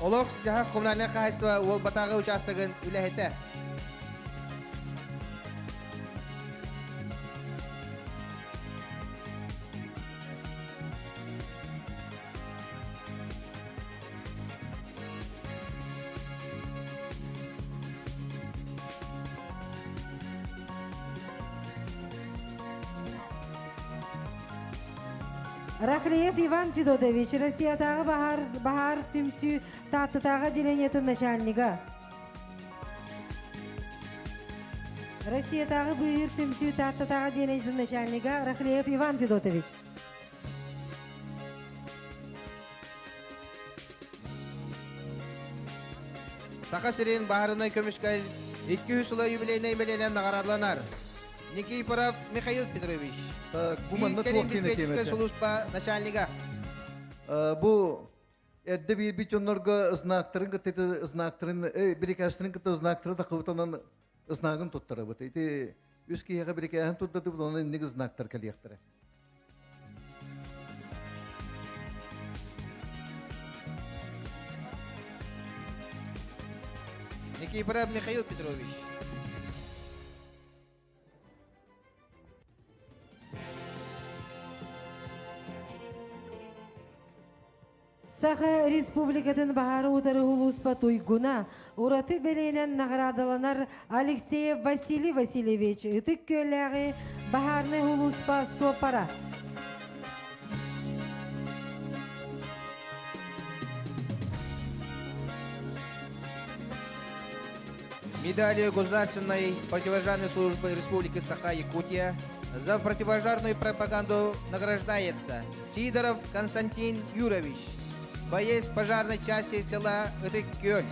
[SPEAKER 2] Олох дьаһах коммунальнай хаһайыстыба Уолбатааҕы учаастагын үлэһитэ.
[SPEAKER 1] Рахлеев Иван Федотович, Россиятааҕы баһаар, баһаар түмсүү Тааттатааҕы отделениетын начальнига. Россиятааҕы быыһыыр түмсүү Тааттатааҕы отделениетын начальнига Рахлеев Иван Федотович.
[SPEAKER 2] Саха сирин баһаарынай көмүскэл 200 сыла юбилейнай бэлиэнэн наҕараадаланар. Никифоров Михаил Петрович.
[SPEAKER 5] Бу манна
[SPEAKER 2] Кэлин
[SPEAKER 5] туох диэн
[SPEAKER 2] диспетчерскэй
[SPEAKER 5] этиэм этэ?
[SPEAKER 2] сулууспа начальнига.
[SPEAKER 5] Бу эрдэ биэрбит дьоннорго знактарын кытта знактарын бирикээстэрин кытта знактары тахыбытынан знагын туттарабыт. Ити үс киһиэхэ бирикээһин туттардыбыт, онон инник знактар кэлиэхтэрэ.
[SPEAKER 2] Никифоров Михаил Петрович.
[SPEAKER 1] Саха Республикатын баһаары утары улууспа туйгуна, ураты бэлиэнэн наҕараадаланар Алексеев Василий Васильевич, Ытык Күөллээҕи баһаарнай улууспа суоппара.
[SPEAKER 2] Медалью Государственной противопожарной службы Республики Саха-Якутия за противопожарную пропаганду награждается Сидоров Константин Юрович, боец пожарной части села Ытык-Күөл.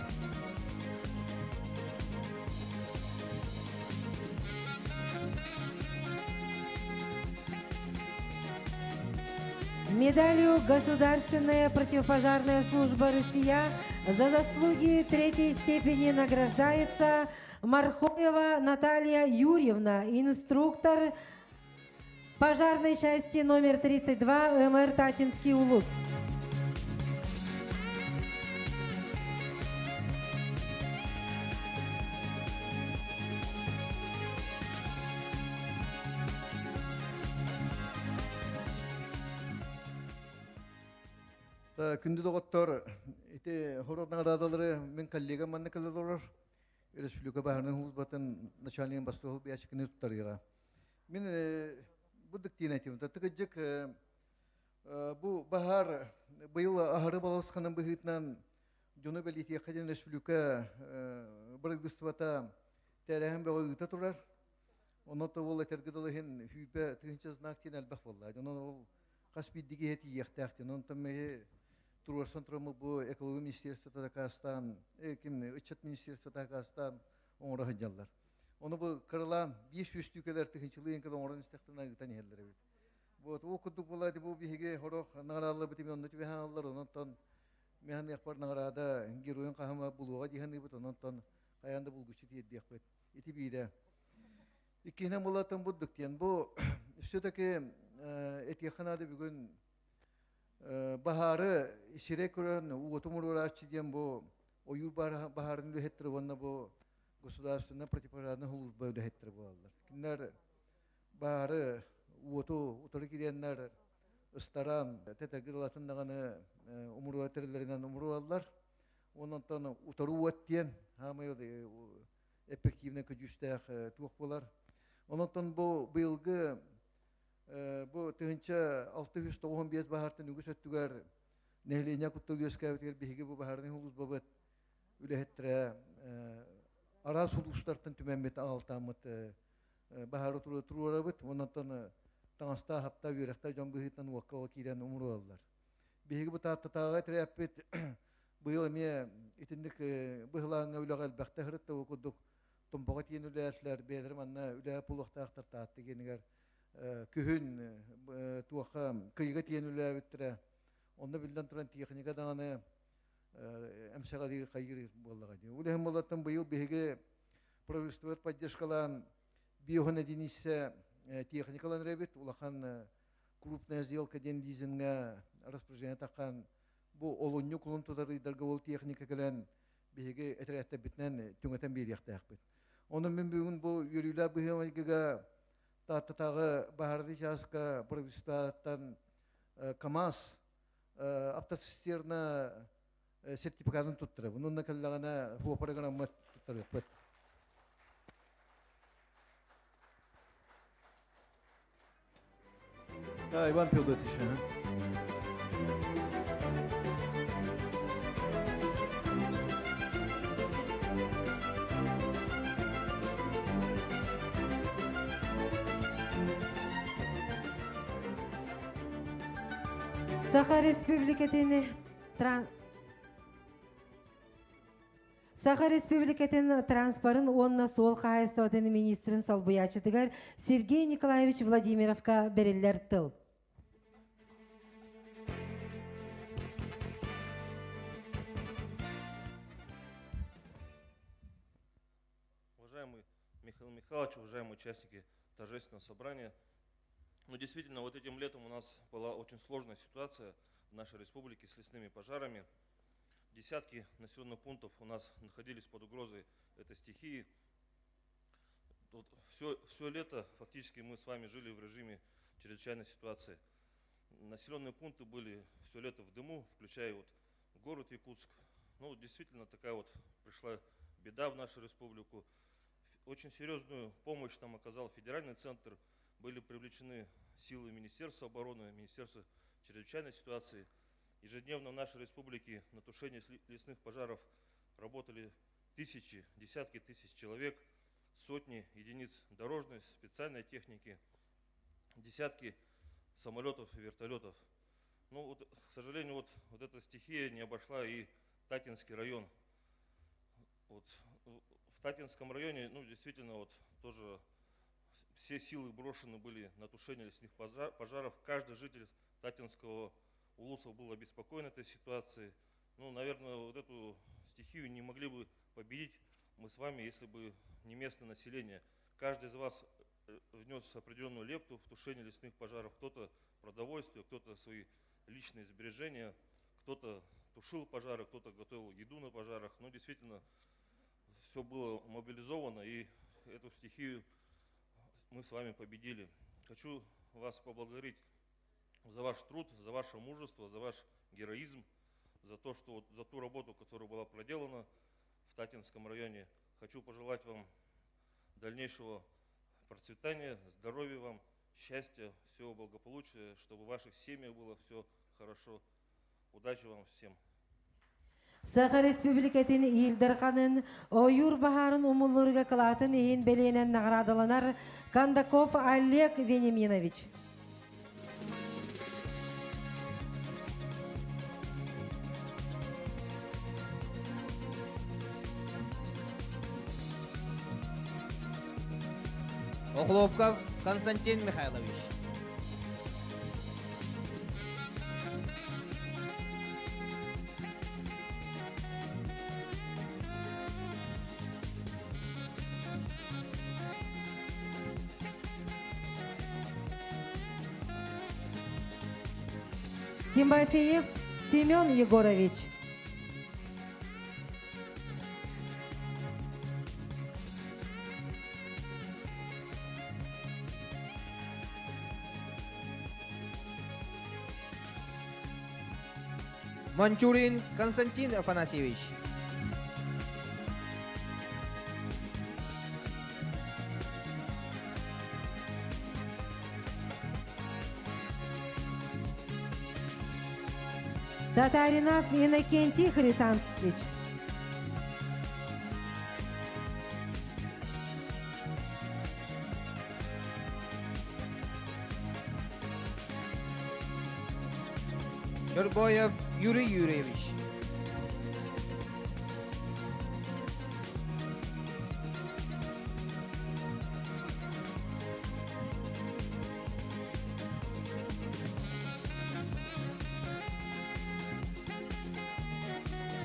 [SPEAKER 1] Медалью Государственная противопожарная служба Россия за заслуги третьей степени награждается Мархоева Наталья Юрьевна, инструктор пожарной части номер 32 МР Таттинский Улус.
[SPEAKER 5] Күндү доҕоттор, ити хорот наҕараадалары мин коллегам манна кэлэ олорор. Республика баһаарынай сулууспатын начальнигын бастыгы биячыкыны туттарыыга. Мин бу дыктиин этим. Тыгыдьык бу баһаар быйыл аһары балысханын быһыытынан дьону бэлиэтиэххэ диэн республика бырагыыстыбата тэрээһин бөҕө ыыта турар. Онон ол этэргэ дылы иһин сүүрбэ тыһыынча знак диэн элбэх буолла. Онон ол хас биирдии киһи тиийиэхтээх диэн. Онтон миһи туруорсан тураммыт бу экология министерствота дакаастаан, ким ыччат министерствота дакаастаан оҥоро сылдьаллар. Ону бу кыралаан биир сүүстүү кэлэр тыһыынчалыы кэлэ оҥорон истэхтэринэ ыытан иһэллэр эбит. Вот ол курдук буолла бу биһиги сорох наҕараадаларбыт ими онно түбэһэн аллар, онон миһаныахпар наҕараада геройун хаһыма булуоҕа дии саныыбыт, онон хайаан да булгуччу тиэрдиэхпит. Ити биирэ. Иккиһинэн булатын бурдук диэн. Бу все-таки этиэххэ наада бүгүн баһаары сирэй көрөн уоту муруорааччы диэн бу ойуур баһаарын үлэһиттэрэ уонна бу государственная противопожарная служба үлэһиттэрэ буолаллар. Кинилэр баһаары уоту утары кириэннэр ыстаран тэтэргир ылатын даҕаны умуруа тэриллэринэн умуруаллар. Онон утары уот диэн хаамай эффективнэй көдьүүстээх туох буолар. Онон бу быйылгы бу 1695 баһаартан үгүс өттүгэр нэһилиэнньэ куттал үөскээбитигэр биһиги бу баһаарынай улуусбабыт үлэһиттэрэ араас улуустартан түмэммит аҕалтааммыт баһаары туруорабыт. Онон таҥастаах хапта үөрэхтээх дьон быһыытынан уокка киирэн умуруоллар. Биһиги бу Тааттатааҕы тирээппит быйыл эмиэ итинник быһылааҥҥа үлэҕэ элбэхтэ сырытта бу курдук Томпоҕо тиийэн үлэлээтилэр, бэйэлэрэ манна үлэ булуохтаахтар Таатта киэнигэр күһүн туохха кыйыга тиийэн үлэлээбиттэрэ. Онно биллэн туран техника даҕаны эмсэҕэлиир хайыыр буоллаҕа дии. Ол иһин буоллартан быйыл биһиги правительствобыт поддержкалаан биоһун единица техникалан эрэбит улахан крупная сделка диэн лизингэ распоряжение таххан бу олунньу кулун тутар ыйдарга ол техника кэлэн биһиги этэрээттэрбитинэн түҥэтэн биэриэхтээхпит. Онон мин бүгүн бу үөрүүлээх быһыы-майгыга Тааттатааҕы баһаарынай чааска правительствоттан КАМАЗ автоцистерна сертификатын туттарабын. Онно кэллэҕинэ ФОП гынаммыт туттарыахпыт. Да, Иван Федотович. Ага.
[SPEAKER 1] Саха Республикатын Саха Республикатын транспорын уонна суол хаһаайыстыбатын министрин солбуйааччытыгар Сергей Николаевич Владимировка бэриллэр тыл.
[SPEAKER 6] Уважаемый Михаил Михайлович, уважаемые участники торжественного собрания, ну, действительно, вот этим летом у нас была очень сложная ситуация в нашей республике с лесными пожарами. Десятки населенных пунктов у нас находились под угрозой этой стихии. Тут все лето фактически мы с вами жили в режиме чрезвычайной ситуации. Населенные пункты были все лето в дыму, включая вот город Якутск. Ну, действительно, такая вот пришла беда в нашу республику. Очень серьезную помощь нам оказал федеральный центр. Были привлечены силы Министерства обороны, Министерства чрезвычайной ситуации. Ежедневно в нашей республике на тушение лесных пожаров работали тысячи, десятки тысяч человек, сотни единиц дорожной, специальной техники, десятки самолетов и вертолетов. Ну вот, к сожалению, вот эта стихия не обошла и Таттинский район. Вот, в Таттинском районе, ну, действительно, вот, тоже все силы брошены были на тушение лесных пожаров. Каждый житель Таттинского улуса был обеспокоен этой ситуацией. Ну, наверное, вот эту стихию не могли бы победить мы с вами, если бы не местное население. Каждый из вас внес определенную лепту в тушение лесных пожаров. Кто-то продовольствие, кто-то свои личные сбережения, кто-то тушил пожары, кто-то готовил еду на пожарах. Но действительно, все было мобилизовано, и эту стихию мы с вами победили. Хочу вас поблагодарить за ваш труд, за ваше мужество, за ваш героизм, за то, что вот, за ту работу, которая была проделана в Таттинском районе. Хочу пожелать вам дальнейшего Процветания, здоровья вам, счастья, всего благополучия, чтобы в ваших семьях было все хорошо. Удачи вам всем!
[SPEAKER 1] Саха Республикатын Ил Дарханын ойуур баһаарын умулларыга кылаатын иһин бэлиэнэн наҕараадаланар Кондаков Олег Вениаминович.
[SPEAKER 2] Охлопков Константин Михайлович.
[SPEAKER 1] Тимофеев Семен Егорович.
[SPEAKER 2] Манчурин Константин Афанасьевич.
[SPEAKER 1] Татаринов Иннокентий Хрисантович.
[SPEAKER 2] Чорбоев Юрий Юрьевич.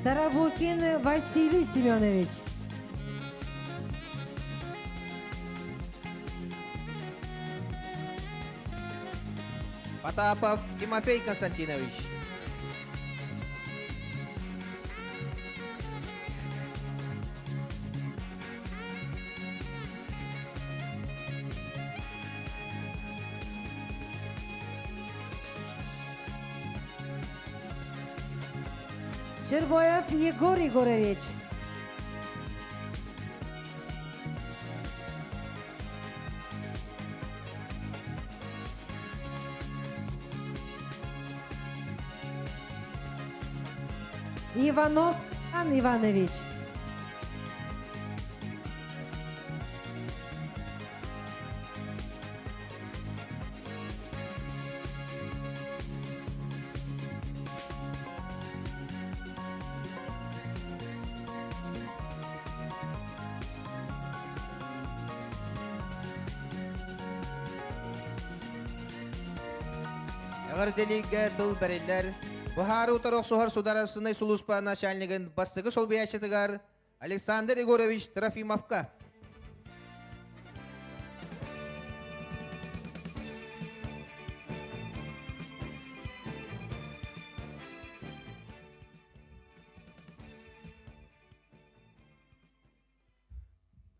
[SPEAKER 1] Тарабукин Василий Семенович.
[SPEAKER 2] Потапов Тимофей Константинович.
[SPEAKER 1] Чербоев Егор Егорович. Иванов Иван Иванович.
[SPEAKER 2] Эҕэрдэлииргэ тыл бэриллэр. Быһаарыы утары охсуһар судаарыстыбаннай сулууспа начальнигын бастакы солбуйааччытыгар Александр Егорович Трофимовка.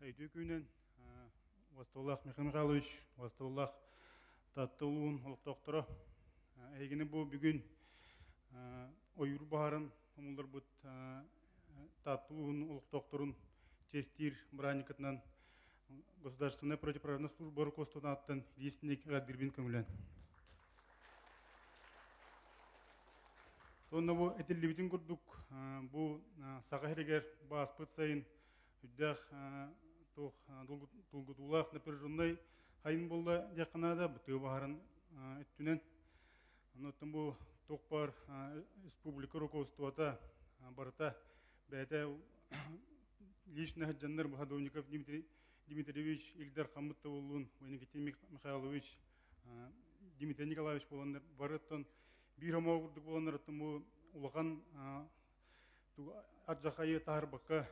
[SPEAKER 7] Өйдүү күнүн Вастоллах Михаил Михайлович, Вастоллах Таатта улуун олохтоохторо. Эһигини бу бүгүн ойуур баһарын умулларбыт Таатта улуун олохтоохторун чэстиир бырааһынньыккытынан Государственная противопожарная служба руководствотун лиистиник эҕэрдиирбин көҥүлэн. Сонно бу этиллибитин курдук бу Саха сиригэр бааспыт сайын үрдээх туох долгутуулаах напряженный хайын буолла диэххэ наада бу тыа баһарын өттүнэн. Оннуттан бу туох баар республика руководствота барыта бэйэтэ лично сылдьаннар Садовников Дмитрий Дмитриевич Ильдар Хаммыт да буоллун, Никитин Михайлович, Дмитрий Николаевич буоланнар барыттан биир омоо курдук буоланнар оттон бу улахан ардьахайы таһарбакка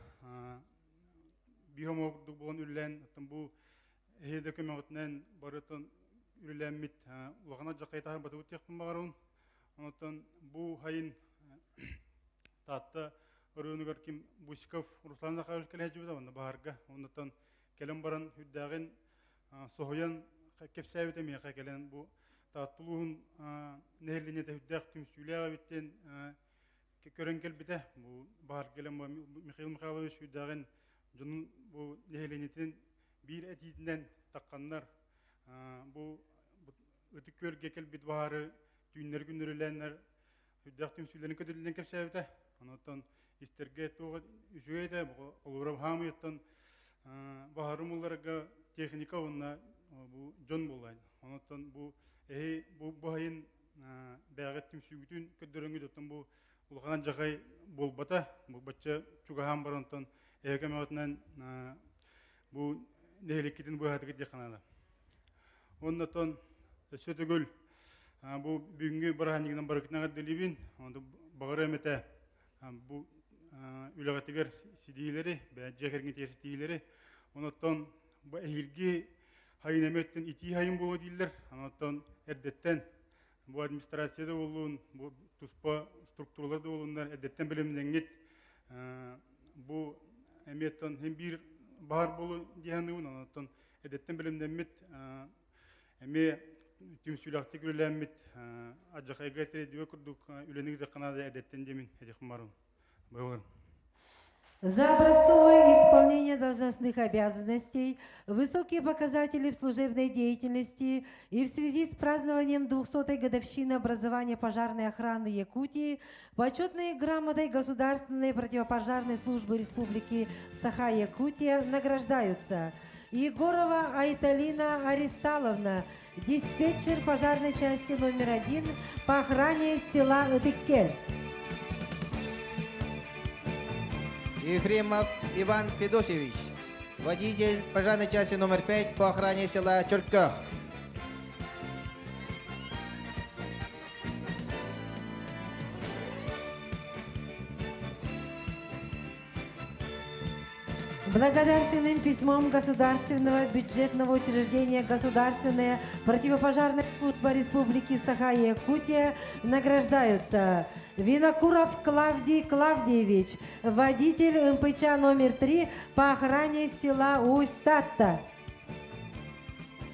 [SPEAKER 7] биир омоо курдук буолан үлэлээн оттон бу эһиги да көмөҕүтүнэн барытын үлэлээммит улахан ардьахайы таһарбатыбыт диэхпин баҕарабын. Онтон бу хайын Таатта оройуонугар ким Бусиков Руслан Захарович кэлэ сылдьыбыта уонна баһарга. Оннуттан кэлэн баран үрдээҕин соһуйан кэпсээбитэ миэхэ кэлэн бу Таатта улууһун нэһилиэнньэтэ үрдээх түмсүүлээх эбит диэн көрөн кэлбитэ. Бу баһар кэлэн Михаил Михайлович үрдээҕин дьонун бу нэһилиэнньэтин биир этиитинэн тахханнар бу Ытык Күөлгэ кэлбит баһаары түүннэри күннэрилээннэр үрдээх түмсүүлэрин көтүллэн кэпсээбитэ. Онтон истэргэ туох үчүгэй этэ, холобура хаамыйаттан баһаары умулларга техника уонна бу дьон буоллайн. Онтон бу эһи бу баһайын бэйэҕит түмсүүгүтүн көрдөрөҥҥүт оттон бу улахан дьахай буолбата. Бу бачча чугаһаан баран онтон эһи көмөҕүтүнэн бу нэһиликкитин быһаатыгыт диэх наада. Оннотон өссө төгүл бу бүгүҥҥү бырааһынньыгынан барыкытынан эҕэрдэлиибин. Баҕарыам этэ бу үлэҕитигэр ситиһиилэри, дьиэ кэргэнитигэр ситиһиилэри. Онуттан бу эһиилги хайын эмэ өттүн итии хайын буолуо дииллэр. Онуттан эрдэттэн бу администрация да буоллун, бу туспа структуралар да буоллуннар эрдэттэн бэлэмнэҥҥит бу эмиэттэн хин биир баар буолу дии саныыбын. Онуттан эдэттэн бэлэмнэммит эмиэ түмсүүлээхтик үлэлээммит адьахайга тирэдигэ курдук үлэни ыытыахха наада эдэттэн диэмин этиэхпин баарым. Быһылын.
[SPEAKER 1] За образцовое исполнение должностных обязанностей, высокие показатели в служебной деятельности и в связи с празднованием 200-й годовщины образования пожарной охраны Якутии почетной грамотой Государственной противопожарной службы Республики Саха-Якутия награждаются Егорова Айталина Аристаловна, диспетчер пожарной части номер один по охране села Ытыккель.
[SPEAKER 2] Ефремов Иван Федосевич, водитель пожарной части номер 5 по охране села Черках.
[SPEAKER 1] Благодарственным письмом Государственного бюджетного учреждения Государственная противопожарная служба Республики Саха-Якутия награждаются Винокуров Клавдий Клавдиевич, водитель МПЧ номер 3 по охране села Усть-Татта.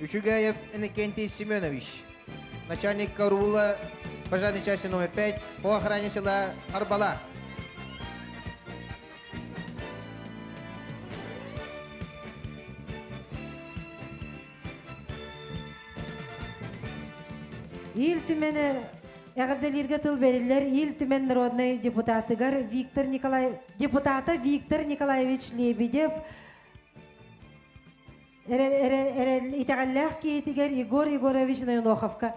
[SPEAKER 2] Үчүгэев Иннокентий Семенович, начальник караула пожарной части номер 5 по охране села Арбалах.
[SPEAKER 1] Ил Түмэн эҕэрдэлииргэ тыл бериллэр Ил Түмэн народнай депутатыгар Виктор Николай депутата Виктор Николаевич Лебедев итэҕэллээх киһитигэр Егор Егорович Ноеноховка.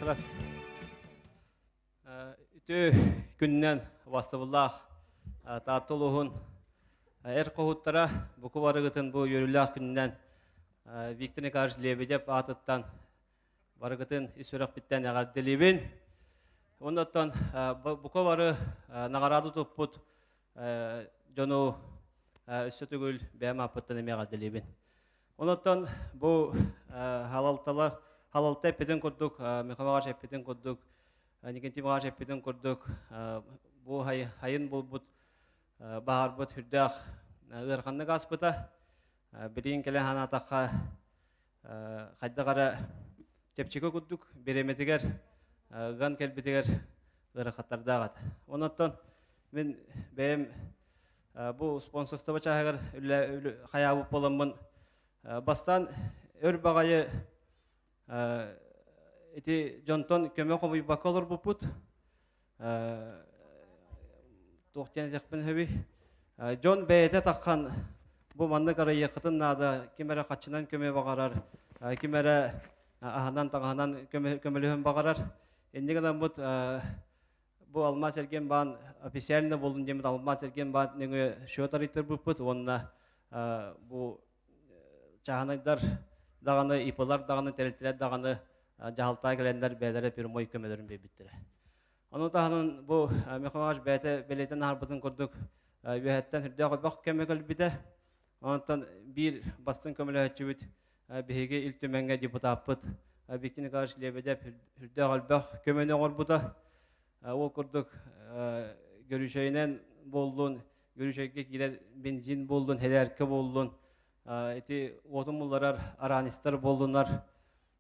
[SPEAKER 8] Раз. Үтүө күннэн бастыбыллаах Таатта улууһун эр хоһуттара буку барыгытын бу үөрүүлээх күнүнэн Виктор Николаевич Лебедев аатыттан барыгытын ис сүрэхпиттэн эҕэрдэлиибин. Оннуттан бука бары наҕараада туппут дьону өссө төгүл бэйэм ааппыттан эмиэ эҕэрдэлиибин. Онуттан бу халалталар халалта эппитин курдук, Михаил Иванович эппитин курдук, Никитин Иванович эппитин курдук, бу хайын булбут баһарбыт үрдээх ыараханнык ааспыта. Билигин кэлэн санаатахха хайдах эрэ чэпчэки курдук бириэмэтигэр ыган кэлбитигэр ыарахаттардаах этэ. Онуттан мин бэйэм бу спонсорство чааһыгар хайаабыт буоламмын бастаан өр баҕайы ити дьонтон көмө хомуйбакка олорбуппут. Туох диэн этиэхпин сөбүй? Дьон бэйэтэ таххан бу маннык арыйыаххытын наада, ким эрэ хаччынан көмө баҕарар, ким эрэ аһынан таҥаһынан көмөлөһөн баҕарар. Инник гынаммыт бу Алмаас эргиэн баан официально буоллун диэммит Алмаас эргиэн баан нөҥүө счет арыйтарбыппыт уонна бу чааһынайдар даҕаны, ИП-лар даҕаны, тэрилтэлэр даҕаны дьаһалтаҕа кэлэннэр бэйэлэрэ прямой көмөлөрүн биэрбиттэрэ. Ону таһынан бу Михаил Иванович бэйэтэ бэлиэтэн аһарбытын курдук үөһэттэн сүрдээх элбэх көмө кэлбитэ. Онтон биир бастыҥ көмөлөһөөччүбүт биһиги Ил Түмэҥҥэ депутаппыт Виктор Николаевич Лебедев сүрдээх элбэх көмөнү оҥорбута. Ол курдук көрүүчэйинэн буоллун, көрүүчэйгэ киирэр бензин буоллун, һэлээркэ буоллун, ити уотун булларар аранистар буоллунар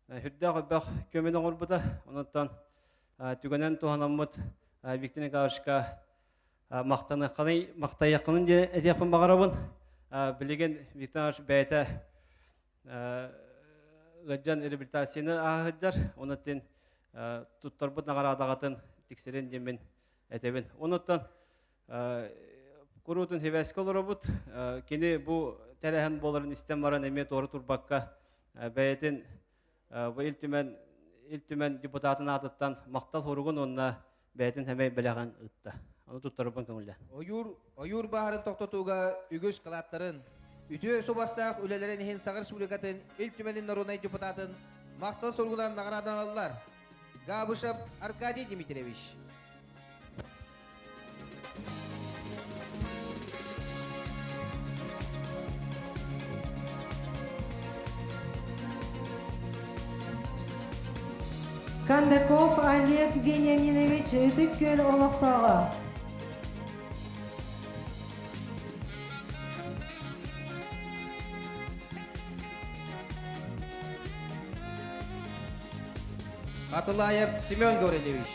[SPEAKER 8] Сүрдээх элбэх көмөнү оҥорбута. Онуттан түгэнэн туһанаммыт Виктор Николаевичка Махтаныаххыный, махтайыаххынын диэн этиэхпин баҕарабын. Билигин Виктор Иванович бэйэтэ ыалдьан реабилитацияны ааһыддар. Онон туттарбыт наҕараадаҕатын тиксэрин диэммин этэбин. Онуттан куруутун сибээскэ олоробут. Кини бу тэрээһин буоларын истэн баран эмиэ туора турбакка бэйэтин бу Ил Түмэн Ил Түмэн депутатын аатыттан махтал суругун уонна бэйэтин сэмэй бэлэҕин ыытта. Ону туттарарбын көҥүллэ.
[SPEAKER 2] Ойуур, ойуур баһарын тохтотууга үгүс кылааттарын, үтүө субастаах үлэлэрин иһин Саха Республикатын Ил Түмэнин норуодунай депутатын махтал суругунан наҕараадаланаллар. Габышев Аркадий Дмитриевич.
[SPEAKER 1] Кондаков Олег Вениаминович Ытык Күөл олохтооҕо.
[SPEAKER 2] Хатылаев Семен Гаврильевич.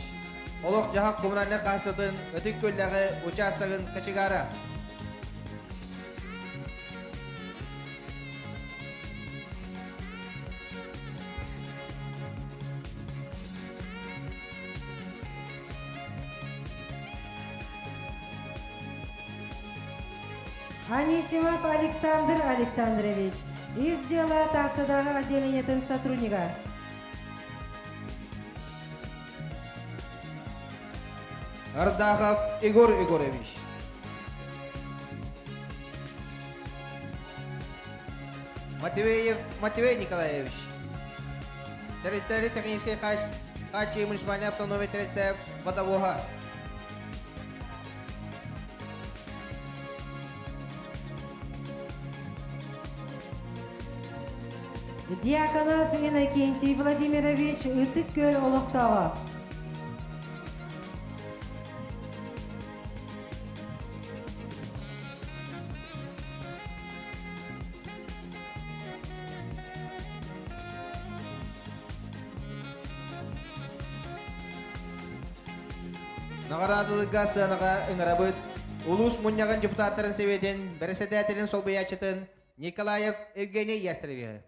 [SPEAKER 2] Олох-дьаһах коммунальнай хаһаайыстыбатын Ытык Күөллээҕи учаастагын кочегара.
[SPEAKER 1] Анисимов Александр Александрович, ис дьыала Тааттадааҕы отделениетын сотруднига.
[SPEAKER 2] Ардахов Егор Егорович. Матвеев Матвей Николаевич. Тэрилтэри техническэй хааччыы муниципальнай автономия тэрилтэ водовоһа.
[SPEAKER 1] Дьяконов Иннокентий Владимирович Ытык Күөл олохтооҕо.
[SPEAKER 2] Наҕараадаларга сыанаҕа ыҥырабыт улуус мунньаҕын депутаттарын сэбиэтин бэрэссэдээтэлин солбуйааччытын Николаев Евгений Ястревиһы.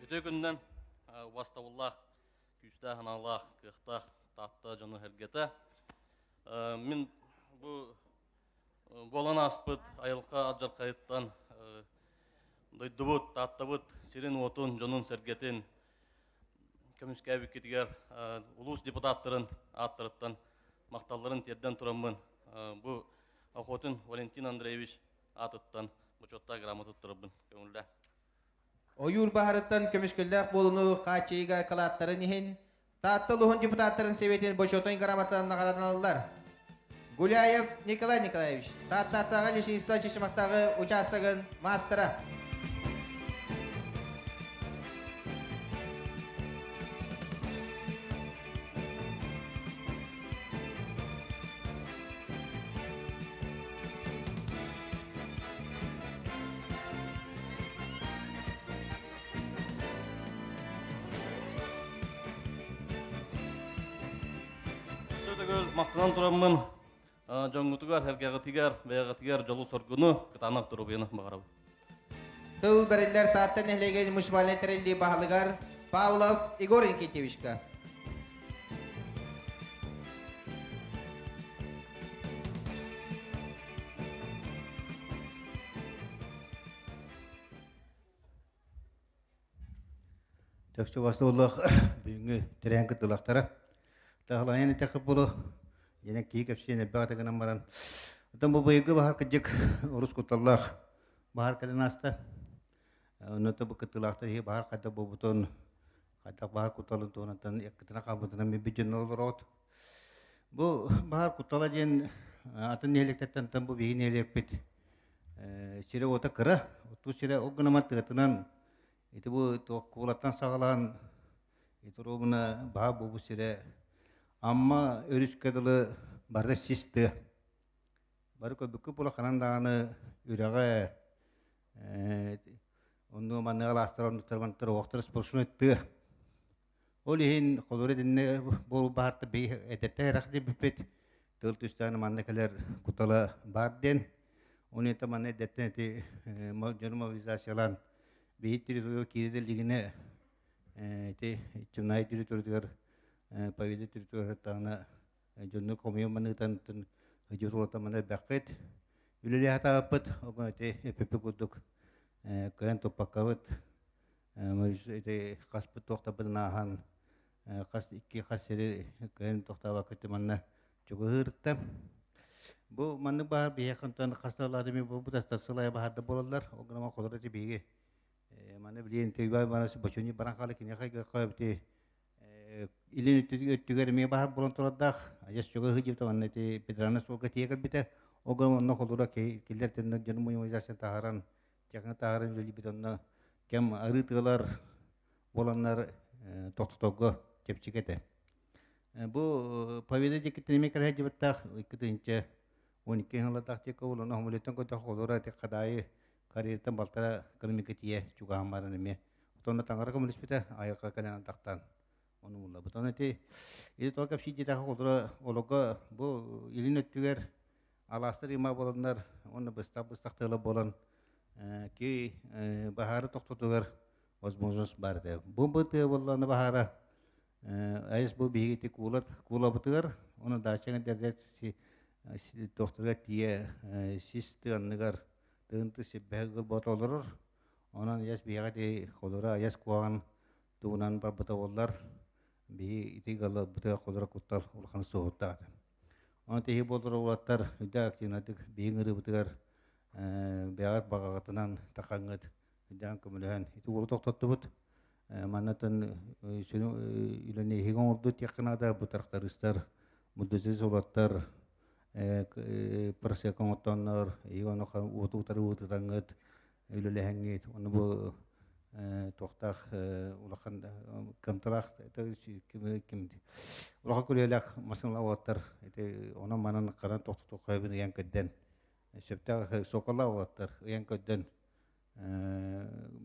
[SPEAKER 9] Үтүө күнүнэн убастабыллаах, күүстээх аналлаах, кыахтаах Таатта дьоно сэргэтэ. Мин бу буолан ааспыт айылҕа алдьархайыттан дойдубут, Тааттабыт сирин-уотун, дьонун-сэргэтин көмүскээбиккитигэр улуус депутаттарын ааттарыттан махталларын тиэрдэн тураммын бу Охотин Валентин Андреевич аатыттан бочуоттаах грамота туттарабын көҥүллээ.
[SPEAKER 2] Ойуур баһарыттан көмүскэллээх буолууну хааччыйыыга кылааттарын иһин Таатта улууһун депутаттарын Советын бочуотун грамотанан наҕараадаланаллар. Гуляев Николай Николаевич, Тааттаатааҕы лесництво Чычымахтааҕы учаастагын маастара.
[SPEAKER 9] Өссө төгүл махтанан тураммын дьоҥҥутугар, эргэҕитигэр, бэйэҕитигэр дьолу-соргуну, кытаанах доруобуйаны баҕарабын.
[SPEAKER 2] Тыл бэриллэр Таатта нэһилиэгин муниципальнай тэриллии баһылыгар Павлов Егор Никитьевичка.
[SPEAKER 4] Төксө бастууллах бүгүҥҥү тэрээһин кыттыылаахтара. Таһылайан этэххэ буолу, дьэнэ киһи кэпсиэн элбэх этэ гынан баран, оттон бу быйылгы баһар кырдьык урус кутталлаах баһар кэлэн ааста. Онно бу кыттыылаахтар иһи баһар хайдах буолбутун, хайдах баһар кутталын туһунан яккытына хаалбытынан билбит дьон олороот. Бу баһар куттала диэн атын нэһилиэктэртэн бу биһиги нэһилиэкпит Сирэ-уота кыра, оттуу сирэ ол гынан тыатынан ити бу туох куулаттан саҕалаан ити оруобуна баһа буолбут сирэ Амма өрүскэ дылы барыта сис тыа. Бары көрбүккүт буола ханан даҕаны үрэҕэ онно манныга алаастар оннуктар мантар оһохтор сплошной тыа.
[SPEAKER 10] Ол иһин холура итиннэ буолу баһарта би эдэртэ эрэх диэбиппит тыл түстээн манна кэлэр кутала баар диэн. Оны это манна эдэртэн эти дьону мобилизациялаан биһи территория киирэ илигинэ ити Чымнаай территориятыгар Победа территориятыгар дьонну хомуйан маныытан ыдьы тулата маны элбэххит үлэлиэ сатаабыппыт ол ити эппиппит курдук кыайан туппаккабыт ити хаспыт туохтарбытын ааһан хас икки хас сири кыайан тохтообокко манна чугаһыырта бу маннык баһаар биһиэхэ онтон хас да ылаатыми буолбут астар баһаарда буолаллар ол гынан холоро ити биһиги маны билиэн тыйбай барас бочуни баран хаала киниэхэ бити Илин өттүгэр эмиэ баһар буолан турардаах. Адьас чуга ыһыдьыбыта манна ити Петрана суолга тиийэ кэлбитэ. Ого онно холура киллэр төннөр дьону мобилизация таһааран, техника таһааран үлэлиибит онно кэм арыы тыалар буоланнар тохтоторго чэпчэки этэ. Бу Победа диэкиттэн эмиэ кэлэ сылдьыбыттаах 2 1012 сыллардаах диэки ол онно хомулеттан көрдөх холура ити Хадаайы карьертан балтара километр тиийэ чугаһан баран эмиэ Отонно таҥара көмөлөспүтэ, айылҕа кэлэн ардахтаан ону буллабыт. Ону ити ити тоҕо кэпсии диэтэххэ холобура олорго бу илин өттүгэр алаастар има буоланнар уонна быстах-быстах тыала буолан ки баһаары тохтотугар возможность баар этэ. Бу бу тыа буоллаҕына баһаара айыс бу биһиги ити куулат куулабытыгар уонна дачаҥа дэрдэ тохтугар тиийэ сис тыанныгар тыынты сиббэһэ гылбата олорор. Онон ияс биһиэхэ ити холура айас куһаҕан тугунан барбыта буоллар, биһи ити галларбытыгар холура куттал улахан суоһуттаах этэ. Онон тиһи буоллар уолаттар үрдээх активнайдык биһиги ыҥырыыбытыгар бэйэҕит баҕаҕытынан тахаҥҥыт үрдээн көмөлөһөн ити уолу тохтоттубут. Маннатын сүрүн үлэни эһиги оҥордут диэххэ наада бу трактористар, бульдозерист уолаттар просека оҥоттоннор, эһиги ону уоту утары уотутаҥҥыт үлэлэһэҥҥит уонна бу туохтаах улахан кыамталаах ким улахан көлүөлээх массыыналаах уолаттар ити онон манан харан тохтотуохха ыйан көрдөн сөптөөх суокалаах уолаттар ыйан көрдөн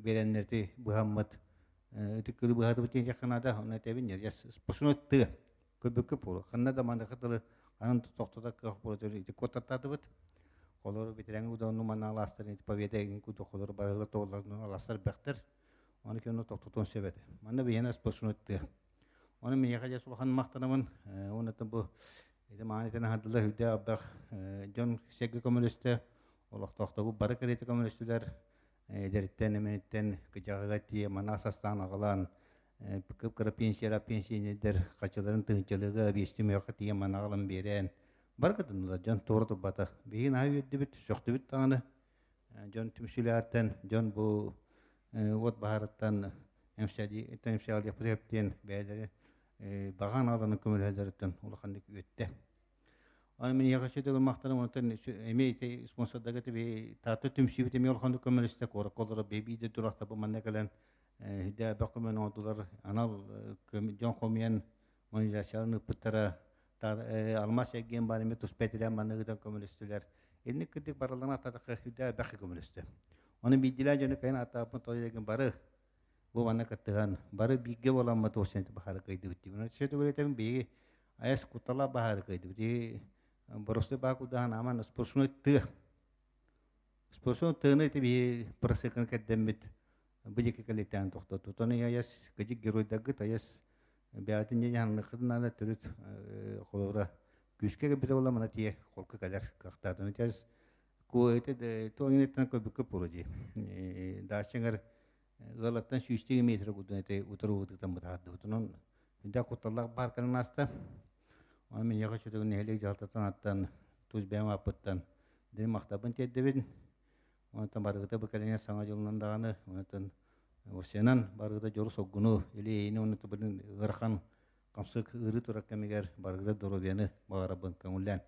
[SPEAKER 10] биэрэннэр ити быһаммыт ити кылы быһатыбыт диэн наада онно этэбин сплошной тыа Көбүккэ буолу. Ханна да маныаха тылы ханан тохтото кыах буола ити куоттаттаатыбыт. Холору битирэҥи удонну манна алаастар ити победа эгин куду холору барыла тоолларну алаастар бэхтер. Оны көнө тохтотуон сөп этэ. Манна биһиэнэ сплошной тыа. Оны миэхэ дьэ улахан махтанабын. Оннотон бу ити мааны итин аһардылар үрдээх абдах дьон сэргэ көмөлөстө. Олохтоохторбут бары кэриэтэ көмөлөстүлэр. Эдэриттэн, эмэниттэн кыдьаҕыга тиийэ манаас астаан аҕалаан кып-кыра пенсияра пенсионердэр хачыларын тыһыынчалыыга биэстии мөөххө тиийэн маны аҕалан биэрэн бары кытыннылар дьон туора турбата биһиги наһаа үөрдүбүт сөхтүбүт даҕаны дьон түмсүүлээҕиттэн дьон бу уот баһаарыттан эмсэҕэлиэхпит сөп диэн бэйэлэри баҕа аналларын көмөлөһөллөрүттэн улаханнык үөттэ Аны мин эҕэччи махтанам онтон эмиэ ити спонсордарга тиби Таатта түмсүүбүт эмиэ улаханнык көмөлөстө куоракка олорор биир дурахтарбы манна кэлэн Хидэ бөх көмөнү оҥордулар анал дьон хомуйан монетизацияларын ыыппыттара алмаас эргиэн баар эмиэ туспа этилээн манна ыытан көмөлөстүлэр инник кырдык барыларын аттатахха хидэ бэххэ көмөлөстө оны биирдилээн дьону кайын аттааппын тоҕо бары бу манна кыттыһан бары бииргэ буоламмыт туох баһаары кыайдыбыт диибин сөтөгөр этэбин биһиги айас куттала баһаары кыайдыбыт и боростуой баа кудаһан аман сплошной тыа сплошной тыаны ити биһи просеканы кэрдэммит бу диэки кэлитээн тохтоту тону айас кыдьык геройдаргыт айас бэйэтин дьаһанныххытын наада төрүт холобура күүскэ кэлбитэ буолла мана тиэ холку кэлэр кыахтаатыны тез куэти туоҥиттан көбүккэ пура дии дааччыҥар ыалаттан сүүстүү метр курдук эти утары уутуктан бытаардыбыт. Онон үрдээх кутталлаах баарканан ааста. Онон миэхэ чөтөгүн нэһилиэк дьаһалтатын аттан тус бэйэм ааппыттан дириҥ махталбын тиэрдэбин. Онтон барыгыта бу кэлиҥҥэ саҥа дьылынан даҕаны, онтон осенан барыгыта дьолу-соргуну, или-эйини уонна тыбын ыарахан хамсык ыарыы турар кэмигэр барыгыта доруобуйаны баҕарабын көҥүллээн.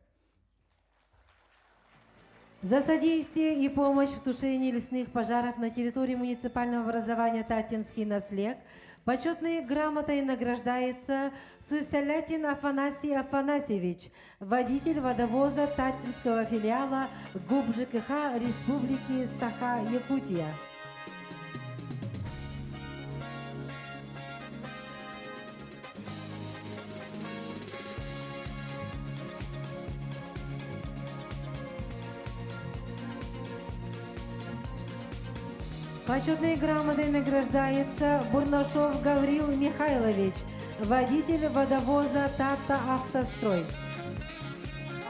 [SPEAKER 1] За содействие и помощь в тушении лесных пожаров на территории муниципального образования Татинский наслег почетной грамотой награждается Сысолятин Афанасий Афанасьевич, водитель водовоза Татинского филиала ГУП ЖКХ Республики Саха-Якутия. Почетной грамотой награждается Бурнашов Гаврил Михайлович, водитель водовоза Тата Автострой.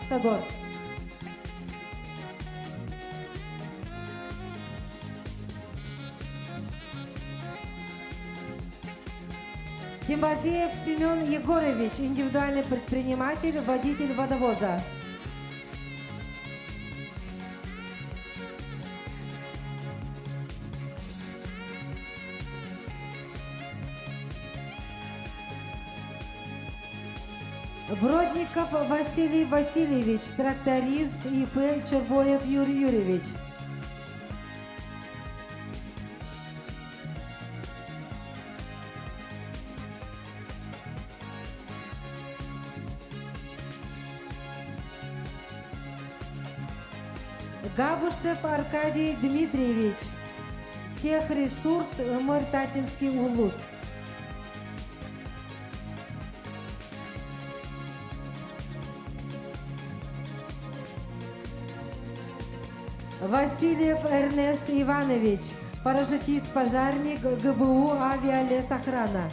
[SPEAKER 1] Автодор. Тимофеев Семен Егорович, индивидуальный предприниматель, водитель водовоза. Бродников Василий Васильевич, тракторист ИП Чербоев Юрий Юрьевич. Габушев Аркадий Дмитриевич, техресурс Мыртатинский улус. Васильев Эрнест Иванович, парашютист-пожарник ГБУ «Авиалесохрана».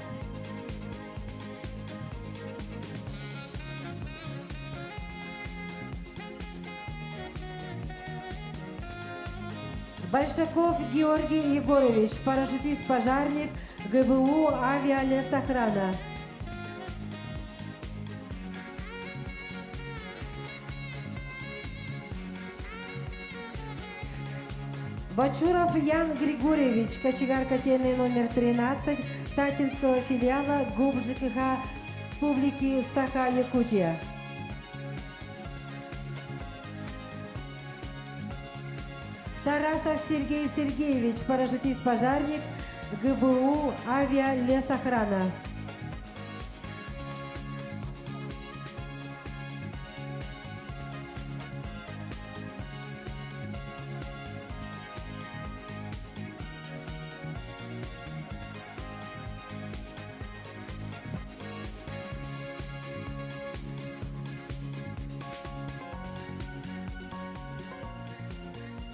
[SPEAKER 1] Большаков Георгий Егорович, парашютист-пожарник ГБУ «Авиалесохрана». Бачуров Ян Григорьевич, кочегар котельный номер 13 Татинского филиала ГУП ЖКХ Республики Саха-Якутия. Тарасов Сергей Сергеевич, парашютист-пожарник ГБУ «Авиалесохрана».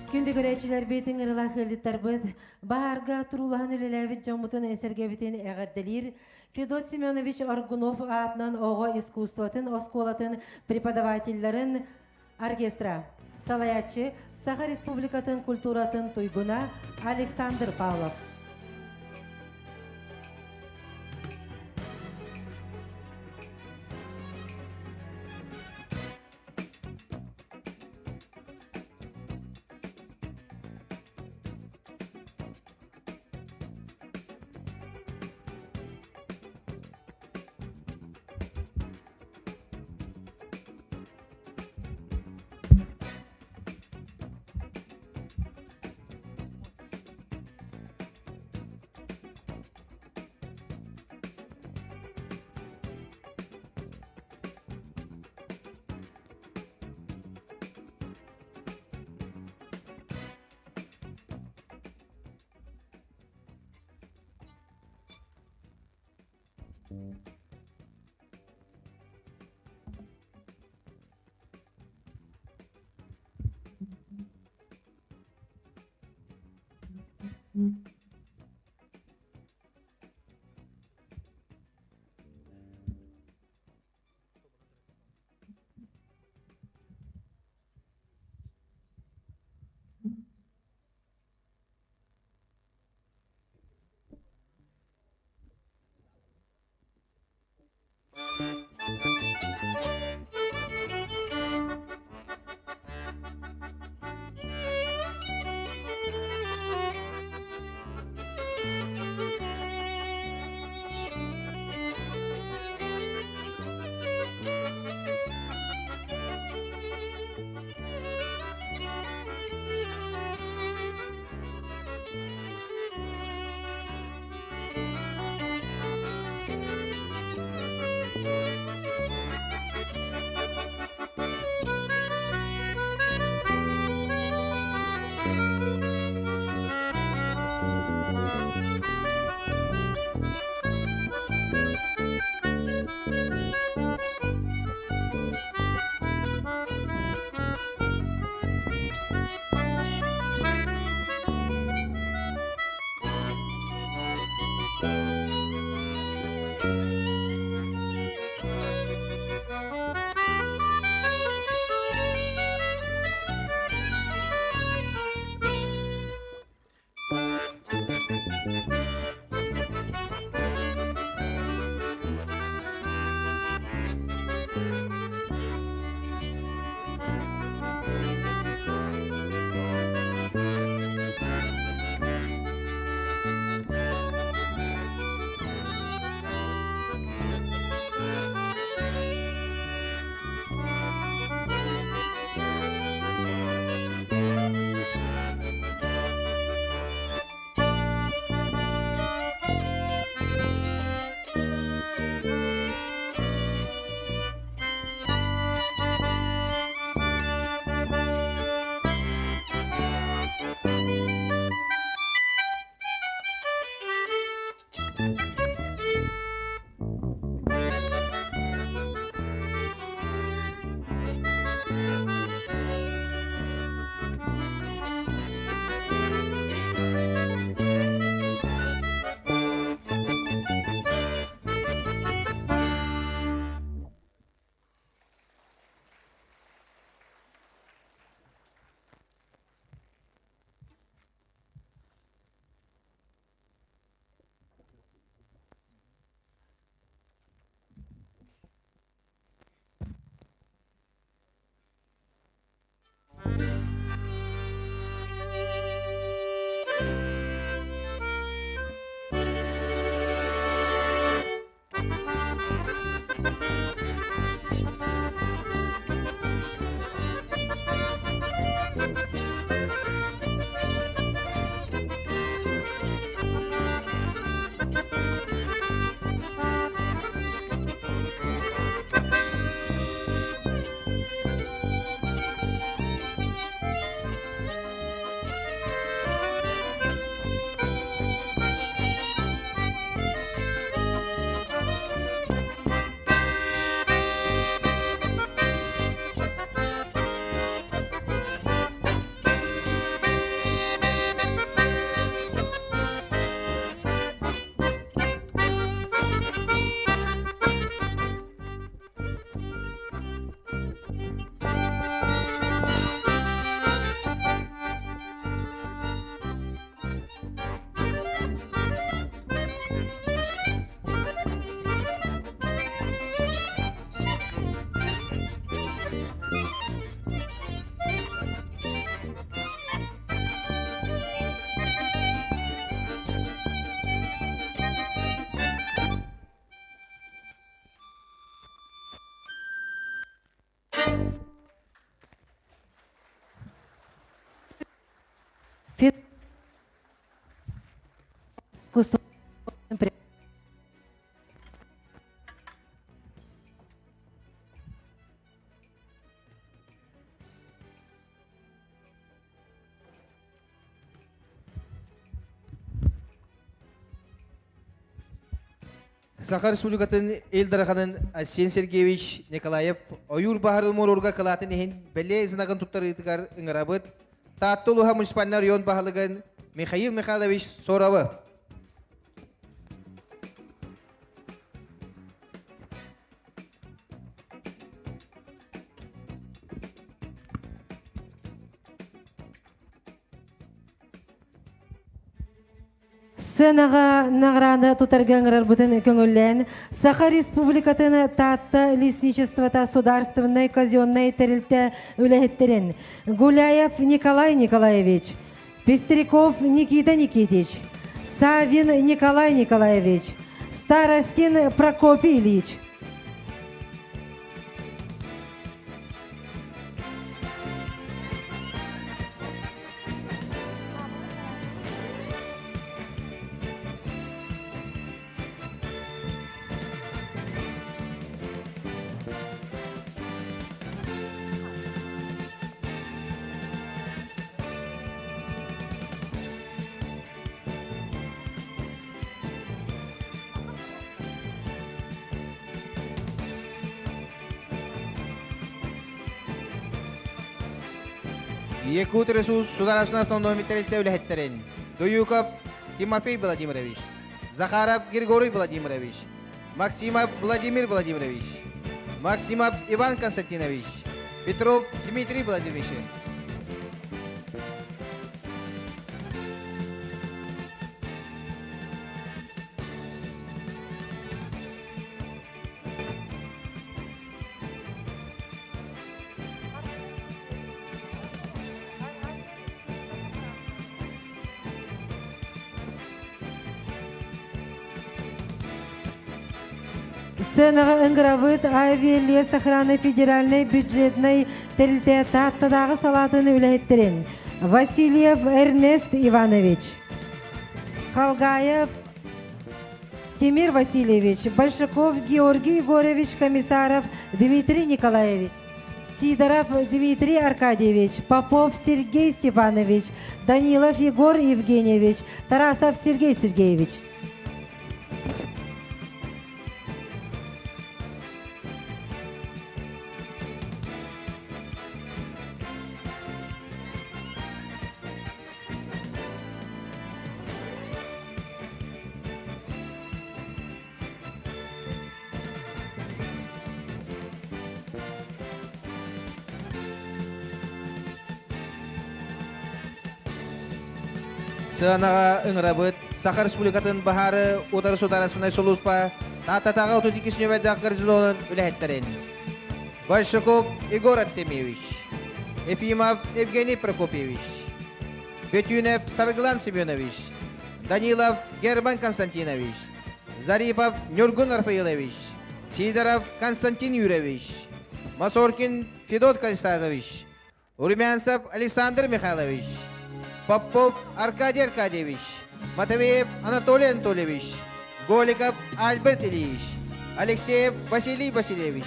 [SPEAKER 1] Күндү көрөөччүлэрбит, ыҥырыылаах ыалдьыттарбыт, баһаарга туруулаһан үлэлээбит дьоммутун сэргэбитин эҕэрдэлиир Федот Семенович Аргунов аатынан оҕо искусствотын оскуолатын преподавателларын оркестра. Салайааччы Саха Республикатын культуратын туйгуна Александр Павлов.
[SPEAKER 2] Саха Республикатын Ил Дарханын Айсен Сергеевич Николаев ойуур баһарын муруурга кылаатын иһин бэлиэ знагын туттарыытыгар ыҥырабыт. Таатта улууһа муниципальнай район баһылыгын Михаил Михайлович Соровы.
[SPEAKER 1] Сценаҕа наҕараада тутарга ыҥырарбытын көҥүллээн, Саха Республикатын Таатта лесничествота судаарыстыбаннай казеннай тэрилтэ үлэһиттэрин Гуляев Николай Николаевич, Пестряков Никита Никитич, Савин Николай Николаевич, Старостин Прокопий Ильич.
[SPEAKER 2] Якут Ресурс судаарыстыбаннай автономия тэрилтэ үлэһиттэрин Дуюков Тимофей Владимирович, Захаров Григорий Владимирович, Максимов Владимир Владимирович, Максимов Иван Константинович, Петров Дмитрий Владимирович.
[SPEAKER 1] Сценаҕа ыҥырабыт Авиалес охраны федеральнай бюджетнай тэрилтэ Тааттатааҕы салаатын үлэһиттэрин Васильев Эрнест Иванович, Халгаев Тимир Васильевич, Большаков Георгий Егорович, Комиссаров Дмитрий Николаевич, Сидоров Дмитрий Аркадьевич, Попов Сергей Степанович, Данилов Егор Евгеньевич, Тарасов Сергей Сергеевич.
[SPEAKER 2] Сыанаҕа ыҥырабыт Саха Республикатын баһаары утары судаарыстыбаннай сулууспа Тааттатааҕы 32 нүөмэрдээх гарнизонун үлэһиттэрин Большаков Егор Артемьевич, Ефимов Евгений Прокопьевич, Бөтүүнэп Саргылан Семенович, Данилов Герман Константинович, Зарипов Нюргун Рафаилович, Сидоров Константин Юрьевич, Масоркин Федот Константинович, Румянцев Александр Михайлович, Попов Аркадий Аркадьевич, Матвеев Анатолий Анатольевич, Голиков Альберт Ильич, Алексеев Василий Васильевич,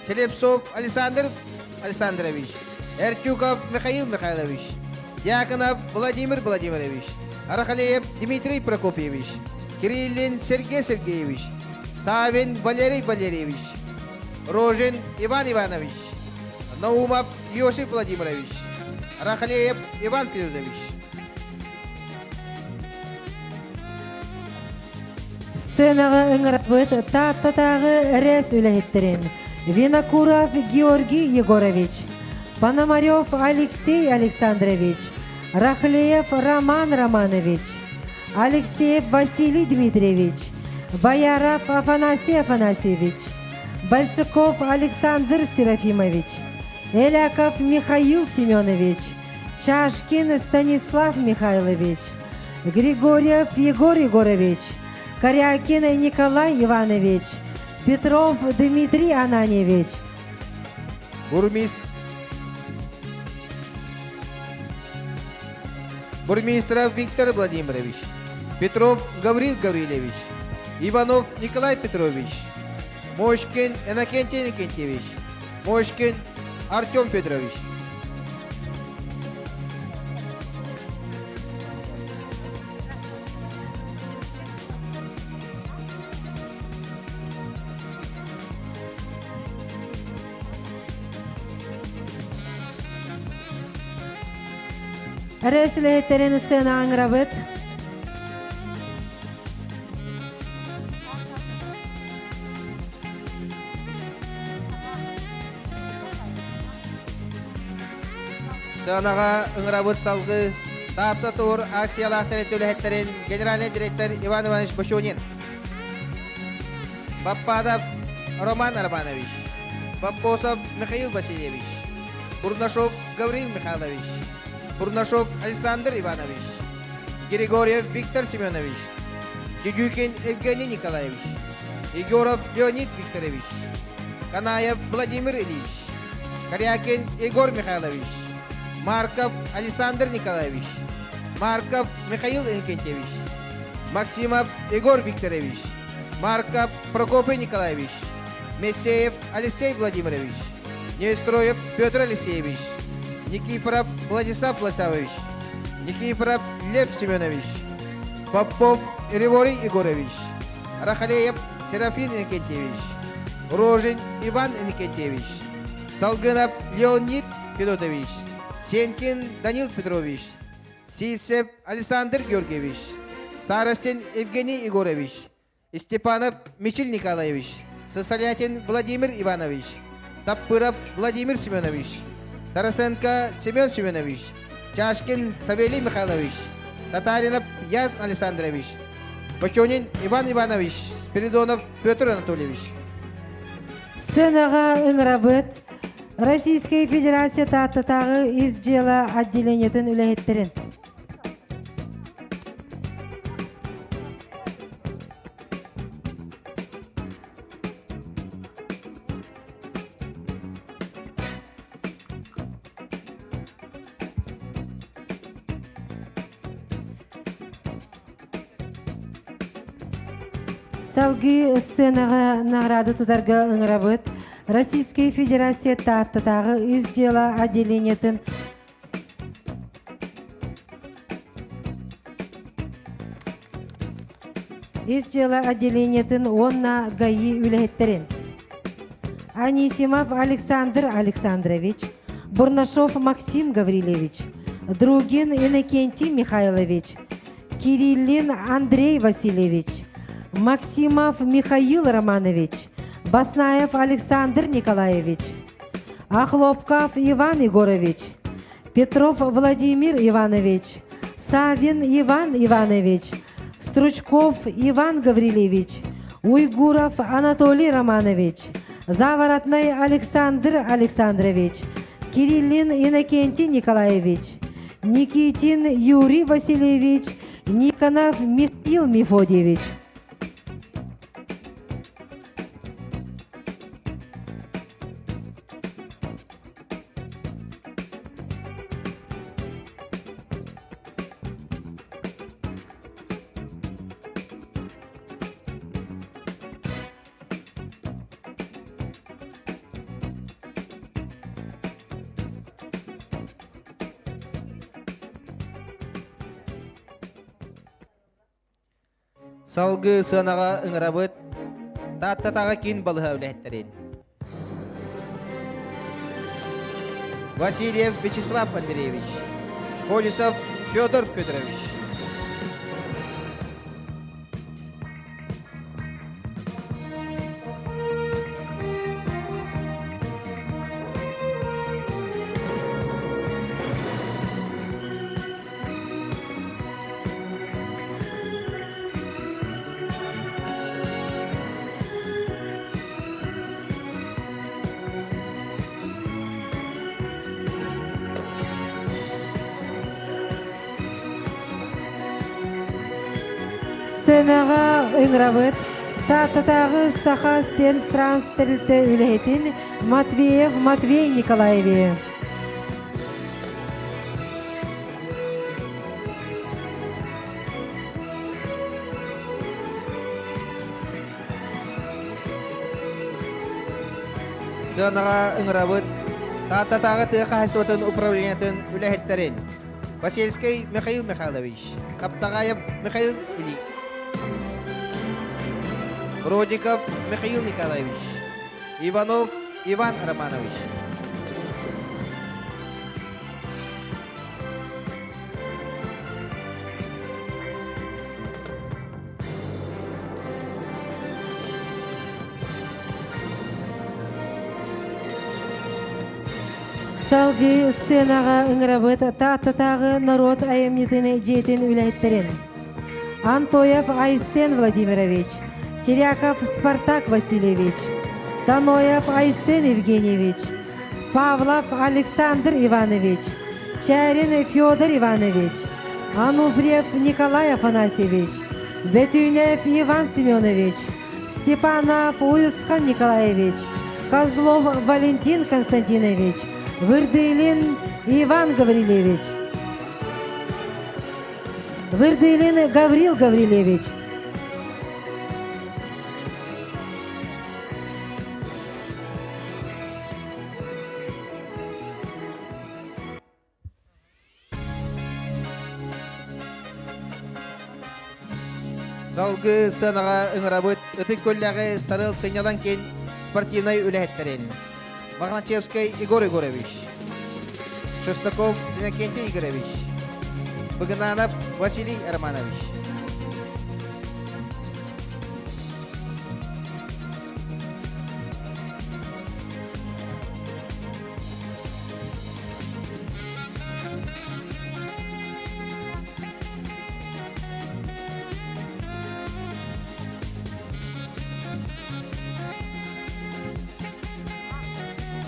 [SPEAKER 2] Селепцов Александр Александрович, Эртюков Михаил Михайлович, Дьяконов Владимир Владимирович, Арахалеев Дмитрий Прокопьевич, Кириллин Сергей Сергеевич, Савин Валерий Валерьевич, Рожин Иван Иванович, Наумов Иосиф Владимирович, Рахалеев Иван Федорович.
[SPEAKER 1] Сценаҕа ыҥырабыт Тааттатааҕы РЭС үлэһиттэрин Винокуров Георгий Егорович, Пономарев Алексей Александрович, Рахлеев Роман Романович, Алексеев Василий Дмитриевич, Бояров Афанасий Афанасьевич, Большаков Александр Серафимович, Эляков Михаил Семенович, Чашкин Станислав Михайлович, Григорьев Егор Егорович, Корякин Николай Иванович, Петров Дмитрий Ананьевич.
[SPEAKER 2] Бурмист Бурмистров Виктор Владимирович, Петров Гаврил Гаврилевич, Иванов Николай Петрович, Мошкин Иннокентий Иннокентьевич, Мошкин Артем Петрович.
[SPEAKER 1] Рэс үлэһиттэрин сцена аңырабыт.
[SPEAKER 2] Сыанаҕа ыҥырабыт салгыы Таатта Тур акциялаах тэрилтэ үлэһиттэрин генеральный директор Иван Иванович Бочонин, Баппадов Роман Романович, Боппосов Михаил Васильевич, Бурнашов Гаврил Михайлович, Бурнашов Александр Иванович, Григорьев Виктор Семенович, Дедюкин Евгений Николаевич, Егоров Леонид Викторович, Канаев Владимир Ильич, Корякин Егор Михайлович, Марков Александр Николаевич, Марков Михаил Инкентьевич, Максимов Егор Викторович, Марков Прокопий Николаевич, Мессеев Алексей Владимирович, Неустроев Петр Алексеевич, Никифоров Владислав Владиславович, Никифоров Лев Семенович, Попов Григорий Егорович, Рахалеев Серафин Иннокентьевич, Рожин Иван Иннокентьевич, Салгынов Леонид Федотович, Сенкин Данил Петрович, Сивцев Александр Георгиевич, Старостин Евгений Егорович, Степанов Мичил Николаевич, Сосолятин Владимир Иванович, Таппыров Владимир Семенович, Тарасенко Семен Семенович, Чашкин Савелий Михайлович, Татаринов Ян Александрович, Бочонин Иван Иванович, Спиридонов Петр Анатольевич.
[SPEAKER 1] Сценаҕа ыҥырабыт Российскай Федерация Тааттатааҕы ис дьыала отделениетын үлэһиттэрин. Салгыы сценаҕа наҕараада тутарга ыҥырабыт Российскай Федерация Тааттатааҕы ис дьыала отделениетын ис дьыала отделениетын уонна ГАИ үлэһиттэрин Анисимов Александр Александрович, Бурнашов Максим Гаврильевич, Другин Иннокентий Михайлович, Кириллин Андрей Васильевич, Максимов Михаил Романович, Баснаев Александр Николаевич, Охлопков Иван Егорович, Петров Владимир Иванович, Савин Иван Иванович, Стручков Иван Гаврилевич, Уйгуров Анатолий Романович, Заворотной Александр Александрович, Кириллин Иннокентий Николаевич, Никитин Юрий Васильевич, Никонов Михаил Мефодьевич.
[SPEAKER 2] Салгыы сыанаҕа ыҥырабыт Тааттатааҕы киин балыһа үлэһиттэрин. Васильев Вячеслав Андреевич, Колесов Федор Федорович.
[SPEAKER 1] Сценаҕа ыҥырабыт Тааттатааҕы Саха спецтранс тэрилтэ үлэһитин Матвеев Матвей Николаевиһы.
[SPEAKER 2] Сыанаҕа ыҥырабыт Тааттатааҕы тыа хаһаайыстыбатын управлениетын үлэһиттэрин Васильскай Михаил Михайлович, Хаптаҕаев Михаил Ильич, Бродиков Михаил Николаевич, Иванов Иван Романович.
[SPEAKER 1] Салгыы сценаҕа ыҥырабыт Тааттатааҕы норуот айымньытын дьиэтин үлэһиттэрин Антоев Айсен Владимирович, Теряков Спартак Васильевич, Таноев Айсен Евгеньевич, Павлов Александр Иванович, Чарин Федор Иванович, Ануфриев Николай Афанасьевич, Бетюнев Иван Семенович, Степанов Уюсхан Николаевич, Козлов Валентин Константинович, Вырдылин Иван Гаврилевич, Вырдылин Гаврил Гаврилевич,
[SPEAKER 2] Салгыы сыанаҕа ыҥырабыт Ытык Көллээҕи Сарыал сынньалаҥ киин спортивнай үлэһиттэрин Мохначевскай Егор Егорович, Шестаков Иннокентий Игоревич, Быгынанов Василий Романович.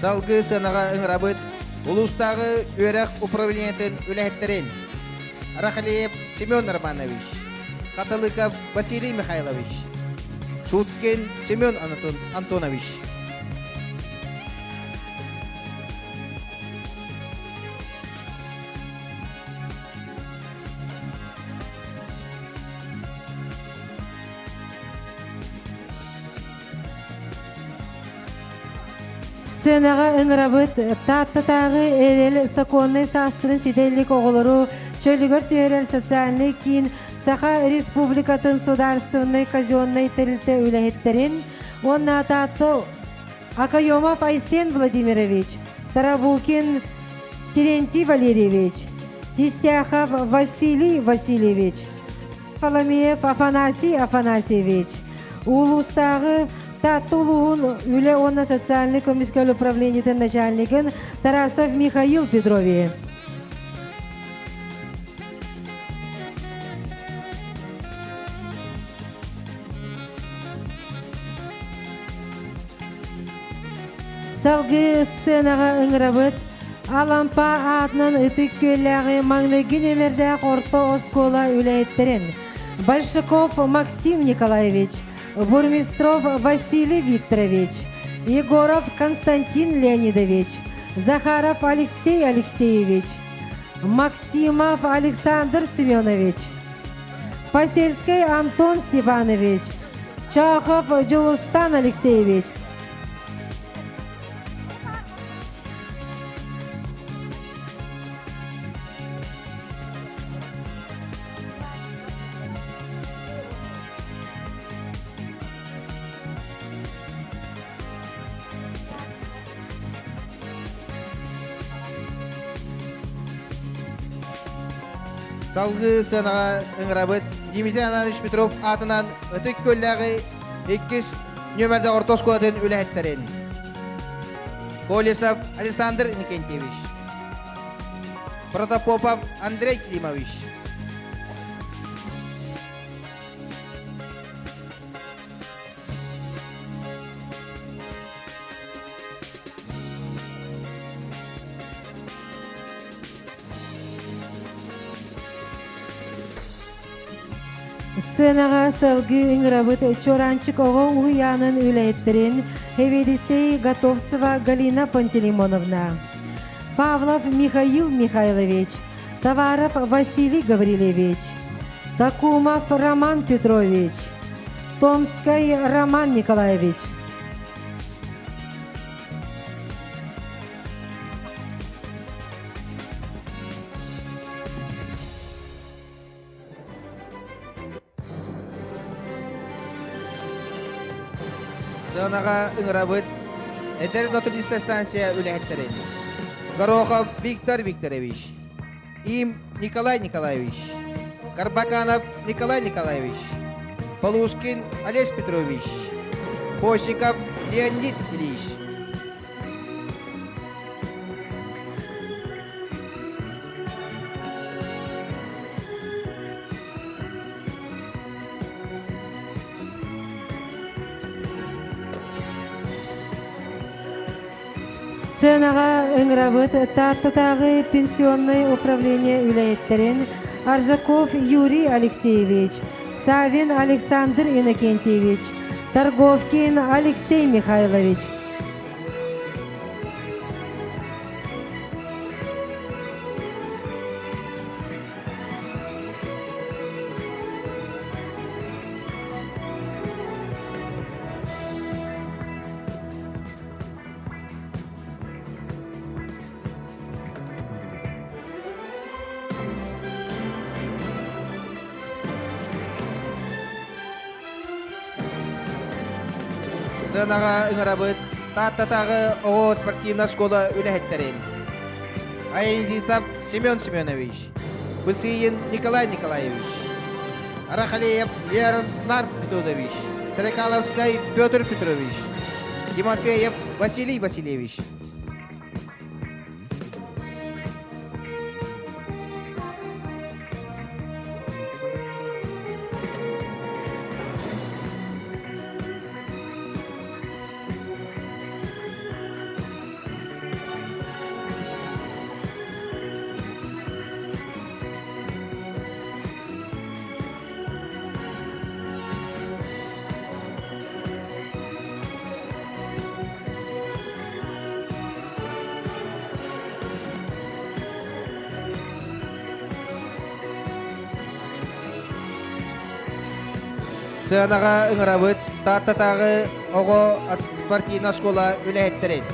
[SPEAKER 2] Салгыы сыанаҕа ыҥырабыт улуустааҕы үөрэх управлениетын үлэһиттэрин Рахалиев Семен Романович, Хатылыков Василий Михайлович, Шуткин Семен Антонович.
[SPEAKER 1] Сценаҕа ыҥырабыт Тааттатааҕы Эрэл сокуоннай саастарын ситэ илик оҕолору чөлүгэр түһэрэр социальнай киин Саха Республикатын судаарыстыбаннай казеннай тэрилтэ үлэһиттэрин уонна Таатта Акаемов Айсен Владимирович, Тарабукин Терентий Валерьевич, Тистяхов Василий Васильевич, Фоломеев Афанасий Афанасьевич, улуустааҕы Таатта улууһун үлэ уонна социальнай көмүскэл управлениетын начальнигын Тарасов Михаил Петрович. Салгыы сценаҕа ыҥырабыт Алампа аатынан Ытык Күөллээҕи маҥнайгы нүөмэрдээх орто оскуола үлэһиттэрин Большаков Максим Николаевич, Бурмистров Василий Викторович, Егоров Константин Леонидович, Захаров Алексей Алексеевич, Максимов Александр Семенович, Посельскай Антон Степанович, Чахов Дьулустан Алексеевич,
[SPEAKER 2] Салгыы сыанаҕа ыҥырабыт Дмитрий Анатольевич Петров аатынан Ытык Күөллээҕи иккис нүөмэрдэ орто оскуолатын үлэһиттэрин Колесов Александр Никентьевич, Протопопов Андрей Климович,
[SPEAKER 1] Сценаҕа салгыы ыҥырабыт Чуораанчык оҕо уһуйаанын үлэһиттэрин Эведисей Готовцева Галина Пантелеймоновна, Павлов Михаил Михайлович, Товаров Василий Гаврильевич, Такумов Роман Петрович, Томскай Роман Николаевич.
[SPEAKER 2] Сыанаҕа ыҥырабыт эдэр натуриста станция үлэһиттэрин Горохов Виктор Викторович, Им Николай Николаевич, Карбаканов Николай Николаевич, Полускин Олесь Петрович, Посиков Леонид Ильич.
[SPEAKER 1] Сценаҕа ыҥырабыт Тааттатааҕы пенсионнай управление үлэһиттэрин Аржаков Юрий Алексеевич, Савин Александр Иннокентьевич, Торговкин Алексей Михайлович.
[SPEAKER 2] Сыанаҕа ыҥырабыт Тааттатааҕы оҕо спортивнай школа үлэһиттэрин Аэлитов Семен Семенович, Бысыин Николай Николаевич, Арахалеев Леонард Петрович, Стрекаловскай Петр Петрович, Тимофеев Василий Васильевич. Сыанаҕа ыҥырабыт Тааттатааҕы оҕо спортивнай оскуола үлэһиттэрин.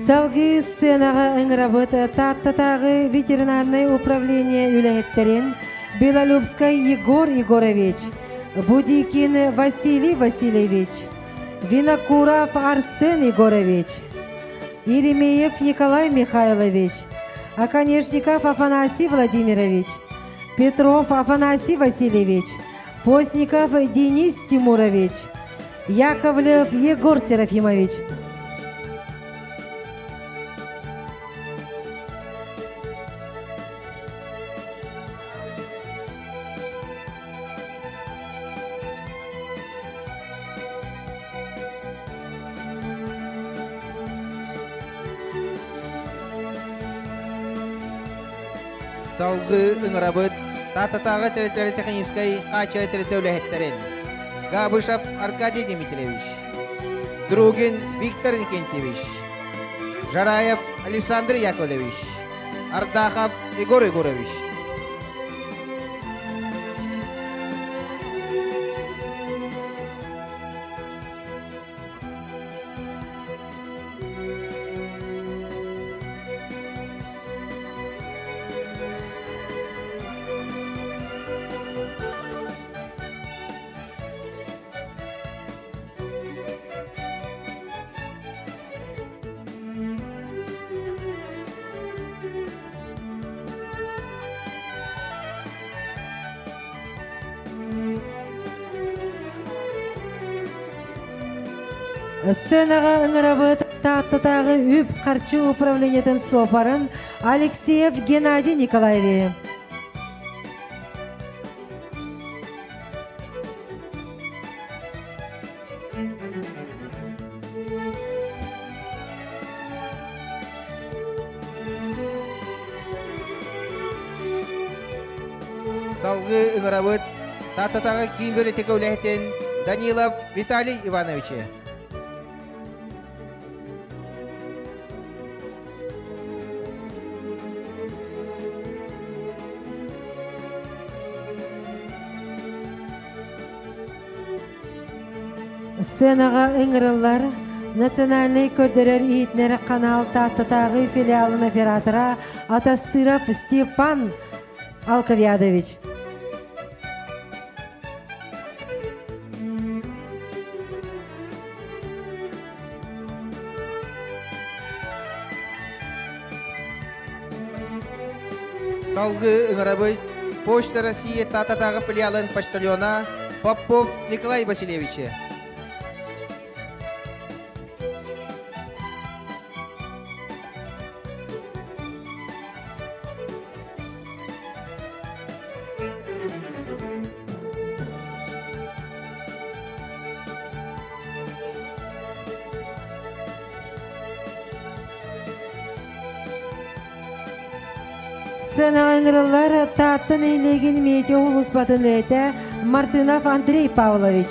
[SPEAKER 1] Салгыы сценаҕа ыҥырабыт Тааттатааҕы ветеринарнай управление үлэһиттэрин Белолюбскай Егор Егорович, Будикин Василий Васильевич, Винокуров Арсен Егорович, Еремеев Николай Михайлович, Оконешников Афанасий Владимирович, Петров Афанасий Васильевич, Постников Денис Тимурович, Яковлев Егор Серафимович.
[SPEAKER 2] Салгыы ыҥырабыт Тааттатааҕы территория техническэй хааччаҕы тэрилтэ үлэһиттэрин Габышев Аркадий Дмитриевич, Другин Виктор Никентьевич, Жараев Александр Яковлевич, Ардахов Егор Егорович.
[SPEAKER 1] Сценаҕа ыҥырабыт. Тааттатааҕы үп-харчы управлениетын суопарын Алексеев Геннадий Николаевич.
[SPEAKER 2] Салгыы ыҥырабыт Тааттатааҕы киин библиотека үлэһитин Данилов Виталий Ивановичы.
[SPEAKER 1] Сценаҕа ыҥырыллар национальнай көрдөрөр иһитинэр канал Тааттатааҕы филиалын оператора Атастыров Степан Алковядович.
[SPEAKER 2] Салгыы ыҥырабыт Почта России Таататааҕы филиалын почтальона Попов Николай Васильевичи.
[SPEAKER 1] Сценаҕа ыҥырыллар Таатта нэһилиэгин метео улууспатын үлэһитэ Мартынов Андрей Павлович.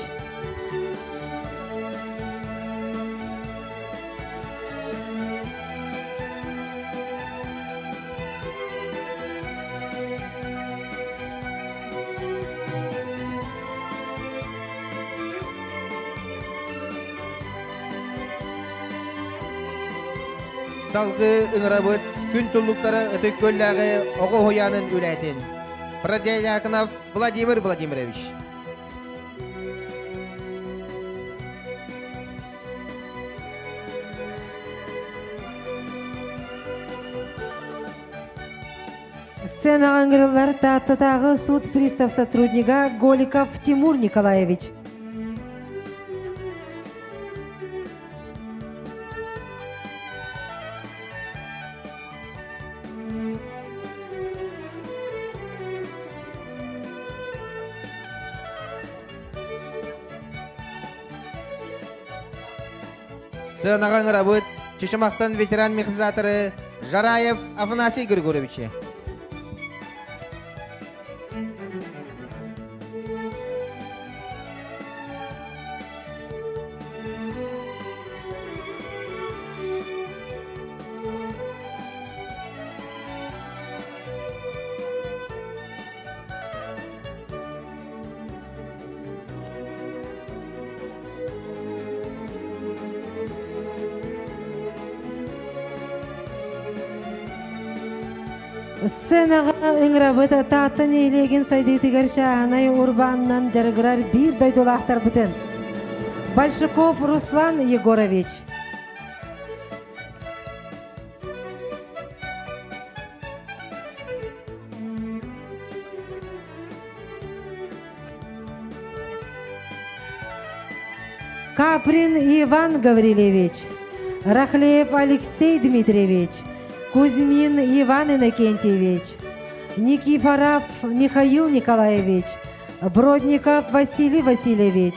[SPEAKER 2] Салгыы ыҥырабыт күн туллуктара Ытык Күөллээҕи оҕо уһуйаанын үлэһитин Продьяконов Владимир Владимирович.
[SPEAKER 1] Сценаҕа ыҥырыллар Тааттатааҕы суут пристав сотруднига Голиков Тимур Николаевич.
[SPEAKER 2] Сыанаҕа ыҥырабыт Чычымахтан ветеран механизаторы Жараев Афанасий Григорьевичи.
[SPEAKER 1] Сценаҕа ыҥырабыт Таатта нэһилиэгин сайдыытыгар чааһынай урбаанынан дьарыгырар биир дойдулаахтарбытын Большаков Руслан Егорович. Каприн Иван Гаврильевич, Рахлеев Алексей Дмитриевич, Кузьмин Иван Иннокентьевич, Никифоров Михаил Николаевич, Бродников Василий Васильевич,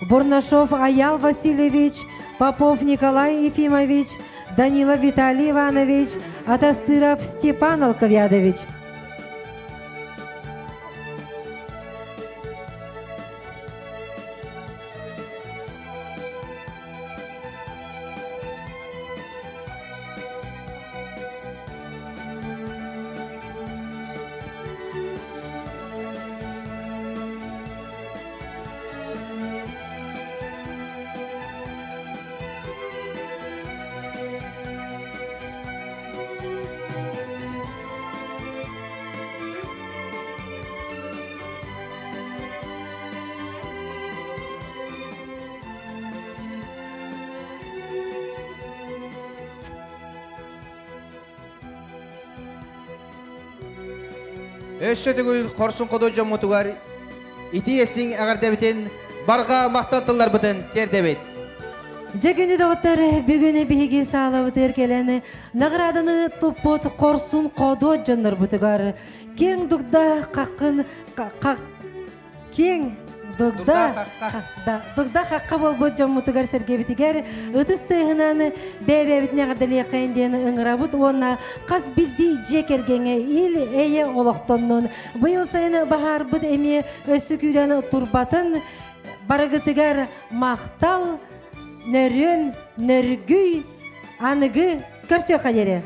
[SPEAKER 1] Бурнашов Аял Васильевич, Попов Николай Ефимович, Данилов Виталий Иванович, Атастыров Степан Алковядович.
[SPEAKER 2] Өссө төгүл хорсун хоту дьоммутугар итии эстиҥ эҕэрдэбитин барҕа махтал тылларбытын тиэрдэбит.
[SPEAKER 1] Дьэ күнү доҕоттор, бүгүн биһиги саалабытыгар кэлэн награданы туппут хорсун ходуот дьоннорбутугар киэҥ дугда хаххын киэҥ дугда дугда хахха буолбут дьоммутугар сэргэбитигэр ытыс тыаһынан бэйэ-бэйэбитин эҕэрдэлиэххэйин диэн ыҥырабыт уонна хас биирдии дьиэ кэргэҥҥэ ил эйэ олохтоннун быйыл сайын баһаарбыт эмиэ өссө күүрэн турбатын Барыгытыгар махтал, нөрүөн, нөргүй, аныгы көрсүөххэ диэри.